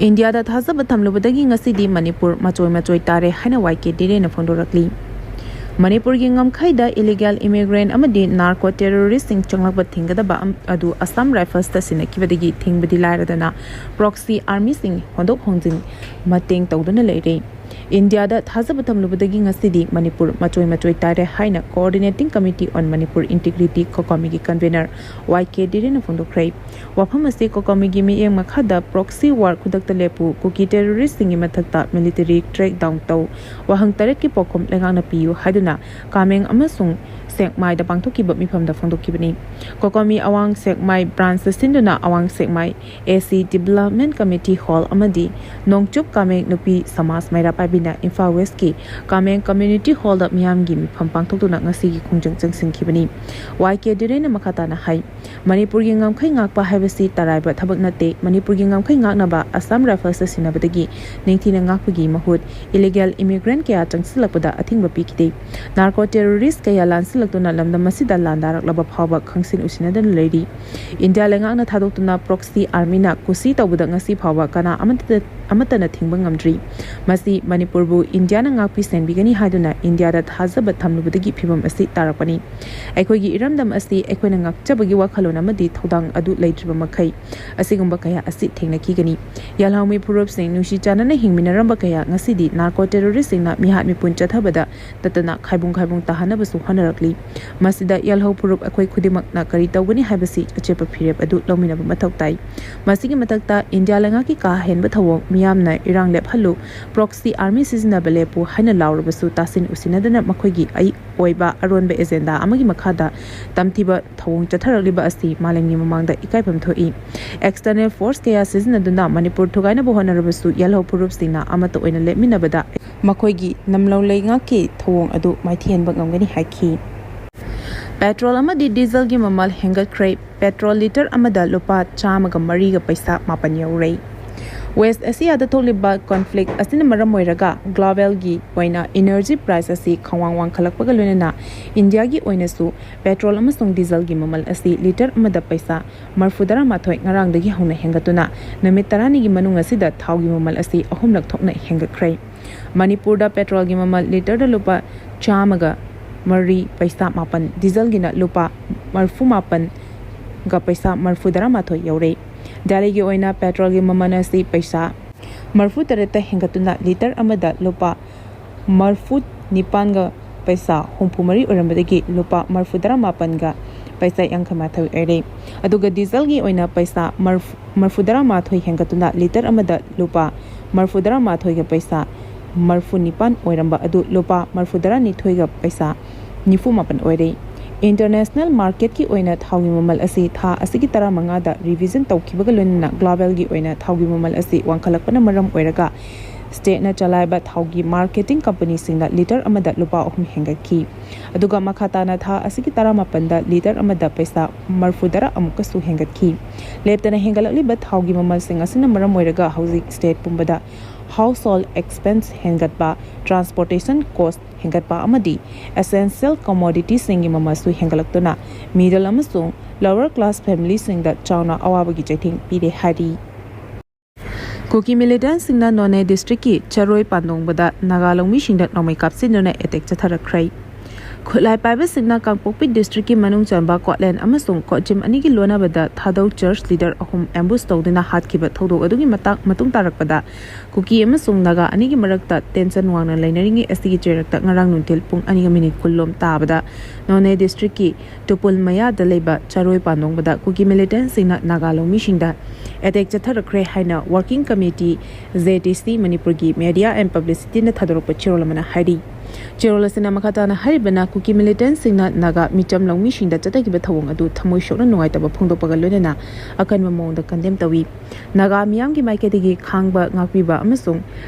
ꯏꯟꯗꯤꯌꯥꯗ ꯊꯥꯖꯕ ꯊꯝꯂꯨꯕꯗꯒꯤ ꯉꯁꯤꯗꯤ ꯃꯅꯤꯄꯨꯔ ꯃꯆꯣꯏ ꯃꯆꯣꯏ ꯇꯥꯔꯦ ꯍꯥꯏꯅ ꯋꯥꯏ ꯀꯦ ꯗꯤꯔꯦꯟꯅ ꯐꯣꯡꯗꯣꯔꯛꯂꯤ꯫ ꯃꯅꯤꯄꯨꯔꯒꯤ ꯉꯝꯈꯩꯗ illegal immigrant ꯑꯃꯗꯤ narco terroristꯁꯤꯡ ꯆꯪꯂꯛꯄ ꯊꯤꯡꯒꯗꯕ ꯑꯝ-, ꯑꯗꯨ Assam Riflesꯇ ꯁꯤꯟꯅꯈꯤꯕꯗꯒꯤ ꯊꯤꯡꯕꯗꯤ ꯂꯥꯏꯔꯗꯅ proxy armyꯁꯤꯡ ꯍꯣꯟꯗꯣꯛ ꯍꯣꯟꯖꯤꯟ ꯃꯇꯦꯡ ꯇꯧꯗꯨꯅ ꯂꯩꯔꯦ꯫ ꯏꯟꯗꯤꯌꯥꯗ ꯊꯥꯖꯕ ꯊꯝꯂꯨꯕꯗꯒꯤ ꯉꯁꯤꯗꯤ ꯃꯅꯤꯄꯨꯔ ꯃꯆꯣꯏ ꯃꯆꯣꯏ ꯇꯥꯔꯦ ꯍꯥꯏꯅ Coordinating Committee on Manipur Integrity, COCOMIꯒꯤ convener ꯋꯥꯏ ꯀꯦ ꯗꯤꯔꯦꯟꯅ ꯐꯣꯡꯗꯣꯛꯈ꯭ꯔꯦ꯫ ꯋꯥꯐꯝ ꯑꯁꯤ COCOMIꯒꯤ ꯃꯤꯠꯌꯦꯡ ꯃꯈꯥꯗ proxy war, ꯈꯨꯗꯛꯇ ꯂꯦꯞꯄꯨ, ꯀꯨꯀꯤ terroristꯁꯤꯡꯒꯤ ꯃꯊꯛꯇ military crackdown ꯇꯧ, ꯋꯥꯍꯪ ꯇꯔꯦꯠꯀꯤ ꯄꯥꯎꯈꯨꯝ ꯂꯩꯉꯥꯛꯅ ꯄꯤꯌꯨ ꯍꯥꯏꯗꯨꯅ ꯀꯥꯃꯦꯡ ꯑꯃꯁꯨꯡ ꯁꯦꯛꯃꯥꯏꯗ ꯄꯥꯡꯊꯣꯛꯈꯤꯕ ꯃꯤꯐꯝꯗ ꯐꯣꯡꯗꯣꯛꯈꯤꯕꯅꯤ꯫ COCOMI ꯑꯋꯥꯡ ꯁꯦꯛꯃꯥꯏ branchꯇ ꯁꯤꯟꯗꯨꯅ ꯑꯋꯥꯡ ꯁꯦꯛꯃꯥꯏ A C Development Committee Hall ꯑꯃꯗꯤ ꯅꯣꯡꯆꯨꯞ ꯀꯥꯃꯦꯡ ꯅꯨꯄꯤ ꯁꯃꯥꯖ ꯃꯩꯔꯥ ꯄꯥꯏꯕꯤꯅ ꯏꯝꯐꯥꯜ ꯋꯦꯁꯀꯤ ꯀꯥꯃꯦꯡ ꯀꯝꯃ꯭ꯌꯨꯅꯤꯇꯤ ꯍꯣꯜꯗ ꯃꯤꯌꯥꯝꯒꯤ ꯃꯤꯐꯝ ꯄꯥꯡꯊꯣꯛꯇꯨꯅ ꯉꯁꯤꯒꯤ ꯈꯣꯡꯖꯪ ꯆꯪꯁꯤꯟꯈꯤꯕꯅꯤ꯫ ꯋꯥꯏ ꯀꯦ ꯗꯤꯔꯦꯟꯅ ꯃꯈꯥ ꯇꯥꯅ ꯍꯥꯏ, ꯃꯅꯤꯄꯨꯔꯒꯤ ꯉꯝꯈꯩ ꯉꯥꯛꯄ ꯍꯥꯏꯕꯁꯤ ꯇꯔꯥꯏꯕ ꯊꯕꯛ ꯅꯠꯇꯦ꯫ ꯃꯅꯤꯄꯨꯔꯒꯤ ꯉꯝꯈꯩ ꯉꯥꯛꯅꯕ ꯑꯁꯥꯝ ꯔꯥꯏꯐꯜꯁꯇ ꯁꯤꯟꯅꯕꯗꯒꯤ ꯅꯤꯡꯊꯤꯅ ꯉꯥꯛꯄꯒꯤ ꯃꯍꯨꯠ ꯏꯂꯤꯒꯦꯜ ꯏꯃꯤꯒ꯭ꯔꯦꯟꯠ ꯀꯌꯥ ꯆꯪꯁꯤꯜꯂꯛꯄꯗ ꯑꯊꯤꯡꯕ ꯄꯤꯈꯤꯗꯦ꯫ ꯅꯥꯔꯀꯣ ꯇꯦꯔꯣꯔꯤꯁ꯭ꯠ ꯀꯌꯥ ꯂꯥꯟꯁꯤꯜꯂꯛꯇꯨꯅ ꯂꯝꯗꯝ ꯑꯁꯤꯗ ꯂꯥꯟꯗꯥꯔꯛꯂꯕ ꯐꯥꯎꯕ ꯈꯪꯁꯤꯟ ꯎꯁꯤꯟꯅꯗꯅ ꯂꯩꯔꯤ꯫ ꯏꯟꯗꯤꯌꯥ ꯂꯩꯉꯥꯛꯅ ꯊꯥꯗꯣꯛꯇꯨꯅ ꯄ꯭ꯔꯣꯛꯁꯤ ꯑꯥꯔꯃꯤꯅ ꯀꯨꯁꯤ ꯇꯧꯕꯗ ꯉꯁꯤ ꯐꯥꯎꯕ ꯀꯅꯥ ꯑꯃꯠꯇ ꯑꯃꯠꯇꯅ ꯊꯤꯡꯕ ꯉꯝꯗ꯭ꯔꯤ꯫ ꯃꯁꯤ ꯃꯅꯤꯄꯨꯔꯕꯨ ꯏꯟꯗꯤꯌꯥꯅ ꯉꯥꯛꯄꯤ ꯁꯦꯟꯕꯤꯒꯅꯤ ꯍꯥꯏꯗꯨꯅ ꯏꯟꯗꯤꯌꯥꯗ ꯊꯥꯖꯕ ꯊꯝꯂꯨꯕꯗꯒꯤ ꯐꯤꯚꯝ ꯑꯁꯤ ꯇꯥꯔꯛꯄꯅꯤ꯫ ꯑꯩꯈꯣꯏꯒꯤ ꯏꯔꯝꯗꯝ ꯑꯁꯤ ꯑꯩꯈꯣꯏꯅ ꯉꯥꯛꯆꯕꯒꯤ ꯋꯥꯈꯜꯂꯣꯟ ꯑꯃꯗꯤ ꯊꯧꯗꯥꯡ ꯑꯗꯨ ꯂꯩꯇ꯭ꯔꯤꯕ ꯃꯈꯩ ꯑꯁꯤꯒꯨꯝꯕ ꯀꯌꯥ ꯑꯁꯤ ꯊꯦꯡꯅꯈꯤꯒꯅꯤ꯫ ꯌꯥꯜꯍꯧꯃꯤ ꯐꯨꯔꯨꯞꯁꯤꯡ ꯅꯨꯡꯁꯤ ꯆꯥꯟꯅꯅ ꯍꯤꯡꯃꯤꯟꯅꯔꯝꯕ ꯀꯌꯥ ꯉꯁꯤꯗꯤ ꯅꯥꯔꯀꯣ ꯇꯦꯔꯣꯔꯤꯁ꯭ꯠꯁꯤꯡꯅ ꯃꯤꯍꯥꯠ ꯃꯤꯄꯨꯟ ꯆꯠꯊꯕꯗ ꯇꯠꯇꯅ ꯈꯥꯏꯕꯨꯡ ꯈꯥꯏꯕꯨꯡ ꯇꯥꯍꯟꯅꯕꯁꯨ ꯍꯣꯠꯅꯔꯛꯂꯤ꯫ ꯃꯁꯤꯗ ꯌꯥꯜꯍꯧ ꯐꯨꯔꯨꯞ ꯑꯩꯈꯣꯏ ꯈꯨꯗꯤꯡꯃꯛꯅ ꯀꯔꯤ ꯇꯧꯒꯅꯤ ꯍꯥꯏꯕꯁꯤ ꯑꯆꯦꯠꯄ ꯐꯤꯔꯦꯞ ꯑꯗꯨ ꯂꯧꯃꯤꯟꯅꯕ ꯃꯊꯧ ꯇꯥꯏ꯫ ꯃꯁꯤꯒꯤ ꯃꯊꯛꯇ ꯏꯟꯗꯤꯌꯥ ꯂꯩꯉꯥꯛꯀꯤ ꯀꯥ ꯍꯦꯟꯕ ꯊꯧꯑꯣꯡ, ꯃꯤꯌꯥꯝꯅ ꯏꯔꯥꯡ ꯂꯦꯞꯍꯜꯂꯨ, ꯄ꯭ꯔꯣꯛꯁꯤ ꯑꯥꯔꯃꯤ ꯁꯤꯖꯤꯟꯅꯕ ꯂꯦꯞꯄꯨ ꯍꯥꯏꯅ ꯂꯥꯎꯔꯕꯁꯨ ꯇꯥꯁꯤꯟ ꯎꯁꯤꯟꯅꯗꯅ ꯃꯈꯣꯏꯒꯤ ꯑꯏ-, ꯑꯣꯏꯕ ꯑꯔꯣꯟꯕ ꯑꯦꯖꯦꯟꯗꯥ ꯑꯃꯒꯤ ꯃꯈꯥꯗ ꯇꯝꯊꯤꯕ ꯊꯧꯑꯣꯡ ꯆꯠꯊꯔꯛꯂꯤꯕ ꯑꯁꯤ ꯃꯥꯂꯦꯝꯒꯤ ꯃꯃꯥꯡꯗ ꯏꯀꯥꯏꯐꯝ ꯊꯣꯛꯏ꯫ ꯑꯦꯛꯁꯇꯔꯅꯦꯜ ꯐꯣꯔꯁ ꯀꯌꯥ ꯁꯤꯖꯤꯟꯅꯗꯨꯅ ꯃꯅꯤꯄꯨꯔ ꯊꯨꯒꯥꯏꯅꯕ ꯍꯣꯠꯅꯔꯕꯁꯨ ꯌꯥꯜꯍꯧ ꯐꯨꯔꯨꯞꯁꯤꯡꯅ ꯑꯃꯠꯇ ꯑꯣꯏꯅ ꯂꯦꯞꯃꯤꯟꯅꯕꯗ ꯃꯈꯣꯏꯒꯤ ꯅꯝꯂꯧ ꯂꯩꯉꯥꯛꯀꯤ ꯊꯧꯑꯣꯡ ꯑꯗꯨ ꯃꯥꯏꯊꯤꯍꯟꯕ ꯉꯝꯒꯅꯤ ꯍꯥꯏꯈꯤ꯫ ꯄꯦꯇ꯭ꯔꯣꯜ ꯑꯃꯗꯤ ꯗꯤꯖꯜꯒꯤ ꯃꯃꯜ ꯍꯦꯟꯒꯠꯈ꯭ꯔꯦ꯫ ꯄꯦꯇ꯭ꯔꯣꯜ ꯂꯤꯇꯔ ꯑꯃꯗ ꯂꯨꯄꯥ ꯆꯥꯝꯃꯒ ꯃꯔꯤꯒ ꯄꯩꯁꯥ ꯃꯥꯄꯟ ꯌꯧꯔꯦ꯫ ꯋꯦꯁ꯭ꯠ ꯑꯦꯁꯤꯌꯥꯗ ꯊꯣꯛꯂꯤꯕ ꯀꯣꯟꯐ꯭ꯂꯤꯛ ꯑꯁꯤꯅ ꯃꯔꯝ ꯑꯣꯏꯔꯒ ꯒ꯭ꯂꯣꯕꯦꯜꯒꯤ ꯑꯣꯏꯅ ꯏꯅꯔꯖꯤ ꯄ꯭ꯔꯥꯏꯁ ꯑꯁꯤ ꯈꯪꯋꯥꯡ ꯋꯥꯡꯈꯠꯂꯛꯄꯒ ꯂꯣꯏꯅꯅ ꯏꯟꯗꯤꯌꯥꯒꯤ ꯑꯣꯏꯅꯁꯨ ꯄꯦꯇ꯭ꯔꯣꯜ ꯑꯃꯁꯨꯡ ꯗꯤꯖꯜꯒꯤ ꯃꯃꯜ ꯑꯁꯤ ꯂꯤꯇꯔ ꯑꯃꯗ ꯄꯩꯁꯥ ꯃꯔꯐꯨ ꯇꯔꯥꯃꯥꯊꯣꯏ ꯉꯔꯥꯡꯗꯒꯤ ꯍꯧꯅ ꯍꯦꯟꯒꯠꯇꯨꯅ ꯅꯨꯃꯤꯠ ꯇꯔꯥꯅꯤꯒꯤ ꯃꯅꯨꯡ ꯑꯁꯤꯗ ꯊꯥꯎꯒꯤ ꯃꯃꯜ ꯑꯁꯤ ꯑꯍꯨꯝꯂꯛ ꯊꯣꯛꯅ ꯍꯦꯟꯒꯠꯈ꯭ꯔꯦ꯫ ꯃꯅꯤꯄꯨꯔꯗ ꯄꯦꯇ꯭ꯔꯣꯜꯒꯤ ꯃꯃꯜ ꯂꯤꯇꯔꯗ ꯂꯨꯄꯥ ꯆꯥꯝꯃꯒ ꯃꯔꯤ ꯄꯩꯁꯥ ꯃꯥꯄꯟ, ꯗꯤꯖꯜꯒꯤꯅ ꯂꯨꯄꯥ ꯃꯔꯐꯨ ꯃꯥꯄꯟꯒ ꯄꯩꯁꯥ ꯃꯔꯐꯨ ꯇꯔꯥꯃꯥꯊꯣꯏ ꯌꯧꯔꯦ꯫ ꯗꯦꯜꯂꯤꯒꯤ ꯑꯣꯏꯅ ꯄꯦꯇ꯭ꯔꯣꯜꯒꯤ ꯃꯃꯜ ꯑꯁꯤ ꯄꯩꯁꯥ ꯃꯔꯐꯨ ꯇꯔꯦꯠꯇ ꯍꯦꯟꯒꯠꯇꯨꯅ ꯂꯤꯇꯔ ꯑꯃꯗ ꯂꯨꯄꯥ ꯃꯔꯐꯨ ꯅꯤꯄꯥꯟꯒ ꯄꯩꯁꯥ ꯍꯨꯝꯐꯨ ꯃꯔꯤ ꯑꯣꯏꯔꯝꯕꯗꯒꯤ ꯂꯨꯄꯥ ꯃꯔꯐꯨ ꯇꯔꯥ ꯃꯥꯄꯟꯒ ꯄꯩꯁꯥ ꯌꯥꯡꯈꯩ ꯃꯥꯊꯣꯏ ꯑꯣꯏꯔꯦ꯫ ꯑꯗꯨꯒ ꯗꯤꯖꯜꯒꯤ ꯑꯣꯏꯅ ꯄꯩꯁꯥ ꯃꯔꯐꯨ, ꯃꯔꯐꯨ ꯇꯔꯥ ꯃꯥꯊꯣꯏ ꯍꯦꯟꯒꯠꯇꯨꯅ ꯂꯤꯇꯔ ꯑꯃꯗ ꯂꯨꯄꯥ ꯃꯔꯐꯨ ꯇꯔꯥ ꯃꯥꯊꯣꯏꯒ ꯄꯩꯁꯥ ꯃꯔꯐꯨ ꯅꯤꯄꯥꯟ ꯑꯣꯏꯔꯝꯕ ꯑꯗꯨ ꯂꯨꯄꯥ ꯃꯔꯐꯨ ꯇꯔꯥ ꯅꯤꯊꯣꯏꯒ ꯄꯩꯁꯥ ꯅꯤꯐꯨ ꯃꯥꯄꯟ ꯑꯣꯏꯔꯦ꯫ ꯏꯟꯇꯔꯅꯦꯁꯅꯦꯜ ꯃꯥꯔꯀꯦꯠꯀꯤ ꯑꯣꯏꯅ ꯊꯥꯎꯒꯤ ꯃꯃꯜ ꯑꯁꯤ ꯊꯥ ꯑꯁꯤꯒꯤ ꯇꯔꯥꯃꯉꯥꯗ ꯔꯤꯚꯤꯖꯟ ꯇꯧꯈꯤꯕꯒ ꯂꯣꯏꯅꯅ ꯒ꯭ꯂꯣꯕꯦꯜꯒꯤ ꯑꯣꯏꯅ ꯊꯥꯎꯒꯤ ꯃꯃꯜ ꯑꯁꯤ ꯋꯥꯡꯈꯠꯂꯛꯄꯅ ꯃꯔꯝ ꯑꯣꯏꯔꯒ ꯁ꯭ꯇꯦꯠꯅ ꯆꯂꯥꯏꯕ ꯊꯥꯎꯒꯤ ꯃꯥꯔꯀꯦꯇꯤꯡ ꯀꯝꯄꯅꯤꯁꯤꯡꯅ ꯂꯤꯇꯔ ꯑꯃꯗ ꯂꯨꯄꯥ ꯑꯍꯨꯝ ꯍꯦꯟꯒꯠꯈꯤ꯫ ꯑꯗꯨꯒ ꯃꯈꯥ ꯇꯥꯅ ꯊꯥ ꯑꯁꯤꯒꯤ ꯇꯔꯥꯃꯥꯄꯟꯗ ꯂꯤꯇꯔ ꯑꯃꯗ ꯄꯩꯁꯥ ꯃꯔꯐꯨꯇꯔꯥ ꯑꯃꯨꯛꯀꯁꯨ ꯍꯦꯟꯒꯠꯈꯤ꯫ ꯂꯦꯞꯇꯅ ꯍꯦꯟꯒꯠꯂꯛꯂꯤꯕ ꯊꯥꯎꯒꯤ ꯃꯃꯜꯁꯤꯡ ꯑꯁꯤꯅ ꯃꯔꯝ ꯑꯣꯏꯔꯒ ꯍꯧꯖꯤꯛ ꯁ꯭ꯇꯦꯠ ꯄꯨꯝꯕꯗ ꯍꯥꯎꯁꯍꯣꯜꯗ ꯑꯦꯛꯁꯄꯦꯟꯁ ꯍꯦꯟꯒꯠꯄ, ꯇ꯭ꯔꯥꯟꯁꯄꯣꯔꯇꯦꯁꯟ ꯀꯣꯁ꯭ꯠ ꯍꯦꯟꯒꯠꯄ ꯑꯃꯗꯤ ꯑꯦꯁꯦꯟꯁꯤꯌꯦꯜ ꯀꯃꯣꯗꯤꯇꯤꯁꯤꯡꯒꯤ ꯃꯃꯜꯁꯨ ꯍꯦꯟꯒꯠꯂꯛꯇꯨꯅ ꯃꯤꯗꯜ ꯑꯃꯁꯨꯡ ꯂꯣꯋꯔ ꯀ꯭ꯂꯥꯁ ꯐꯦꯃꯤꯂꯤꯁꯤꯡꯗ ꯆꯥꯎꯅ ꯑꯋꯥꯕꯒꯤ ꯆꯩꯊꯦꯡ ꯄꯤꯔꯦ ꯍꯥꯏꯔꯤ꯫ ꯀꯨꯀꯤ ꯃꯤꯂꯤꯇꯦꯟꯠꯁꯤꯡꯅ ꯅꯣꯅꯦ ꯗꯤꯁꯇ꯭ꯔꯤꯛꯀꯤ ꯆꯔꯣꯏ ꯄꯥꯟꯗꯣꯡꯕꯗ ꯅꯥꯒꯥ ꯂꯧꯃꯤꯁꯤꯡꯗ ꯅꯣꯡꯃꯩ ꯀꯥꯞꯁꯤꯟꯗꯨꯅ ꯑꯦꯇꯦꯛ ꯆꯠꯊꯔꯛꯈ꯭ꯔꯦ꯫ ꯈꯨꯠꯂꯥꯏ ꯄꯥꯏꯕꯁꯤꯡꯅ ꯀꯥꯡꯄꯣꯛꯄꯤ ꯗꯤꯁꯇ꯭ꯔꯤꯛꯀꯤ ꯃꯅꯨꯡ ꯆꯟꯕ ꯀꯣꯠꯂꯦꯟ ꯑꯃꯁꯨꯡ ꯀꯣꯠꯆꯤꯝ ꯑꯅꯤꯒꯤ ꯂꯣꯟꯅꯕꯗ ꯊꯥꯗꯧ ꯆꯔꯆ ꯂꯤꯗꯔ ꯑꯍꯨꯝ ꯑꯦꯝꯕꯨꯁ ꯇꯧꯗꯨꯅ ꯍꯥꯠꯈꯤꯕ ꯊꯧꯗꯣꯛ ꯑꯗꯨꯒꯤ ꯃꯇꯥꯡ ꯃꯇꯨꯡ ꯇꯥꯔꯛꯄꯗ ꯀꯨꯀꯤ ꯑꯃꯁꯨꯡ ꯅꯥꯒꯥ ꯑꯅꯤꯒꯤ ꯃꯔꯛꯇ ꯇꯦꯟꯁꯟ ꯋꯥꯡꯅ ꯂꯩꯅꯔꯤꯉꯩ ꯑꯁꯤꯒꯤ ꯆꯩꯔꯛꯇ ꯉꯔꯥꯡ ꯅꯨꯡꯊꯤꯜ ꯄꯨꯡ ꯑꯅꯤꯒ ꯃꯤꯅꯤꯠ ꯀꯨꯟ ꯂꯣꯝ ꯇꯥꯕꯗ ꯅꯣꯅꯦ ꯗꯤꯁꯇ꯭ꯔꯤꯛꯀꯤ ꯇꯨꯄꯨꯜ ꯃꯌꯥꯗ ꯂꯩꯕ ꯆꯔꯣꯏ ꯄꯥꯟꯗꯣꯡꯕꯗ ꯀꯨꯀꯤ ꯃꯤꯂꯤꯇꯦꯟꯠꯁꯤꯡꯅ ꯅꯥꯒꯥ ꯂꯧꯃꯤꯁꯤꯡꯗ ꯑꯦꯇꯦꯛ ꯆꯠꯊꯔꯛꯈ꯭ꯔꯦ ꯍꯥꯏꯅ working committee, J T C ꯃꯅꯤꯄꯨꯔꯒꯤ ꯃꯦꯗꯤꯌꯥ ꯑꯦꯟ ꯄꯕ꯭ꯂꯤꯁꯤꯇꯤꯅ ꯊꯥꯗꯣꯔꯛꯄ ꯆꯦꯔꯣꯜ ꯑꯃꯅ ꯍꯥꯏꯔꯤ꯫ ꯆꯦꯔꯣꯜ ꯑꯁꯤꯅ ꯃꯈꯥ ꯇꯥꯅ ꯍꯥꯏꯔꯤꯕꯅ, ꯀꯨꯀꯤ ꯃꯤꯂꯤꯇꯦꯟꯠꯁꯤꯡꯅ ꯅꯥꯒꯥ ꯃꯤꯆꯝ ꯂꯧꯃꯤꯁꯤꯡꯗ ꯆꯠꯊꯈꯤꯕ ꯊꯧꯑꯣꯡ ꯑꯗꯨ ꯊꯃꯣꯏ ꯁꯣꯛꯅ ꯅꯨꯡꯉꯥꯏꯇꯕ ꯐꯣꯡꯗꯣꯛꯄꯒ ꯂꯣꯏꯅꯅ ꯑꯀꯟꯕ ꯃꯑꯣꯡꯗ ꯀꯟꯗꯦꯝ ꯇꯧꯏ꯫ ꯅꯥꯒꯥ ꯃꯤꯌꯥꯝꯒꯤ ꯃꯥꯏꯀꯩꯗꯒꯤ ꯈꯥꯡꯕ ꯉꯥꯛꯄꯤꯕ ꯑꯃꯁꯨꯡ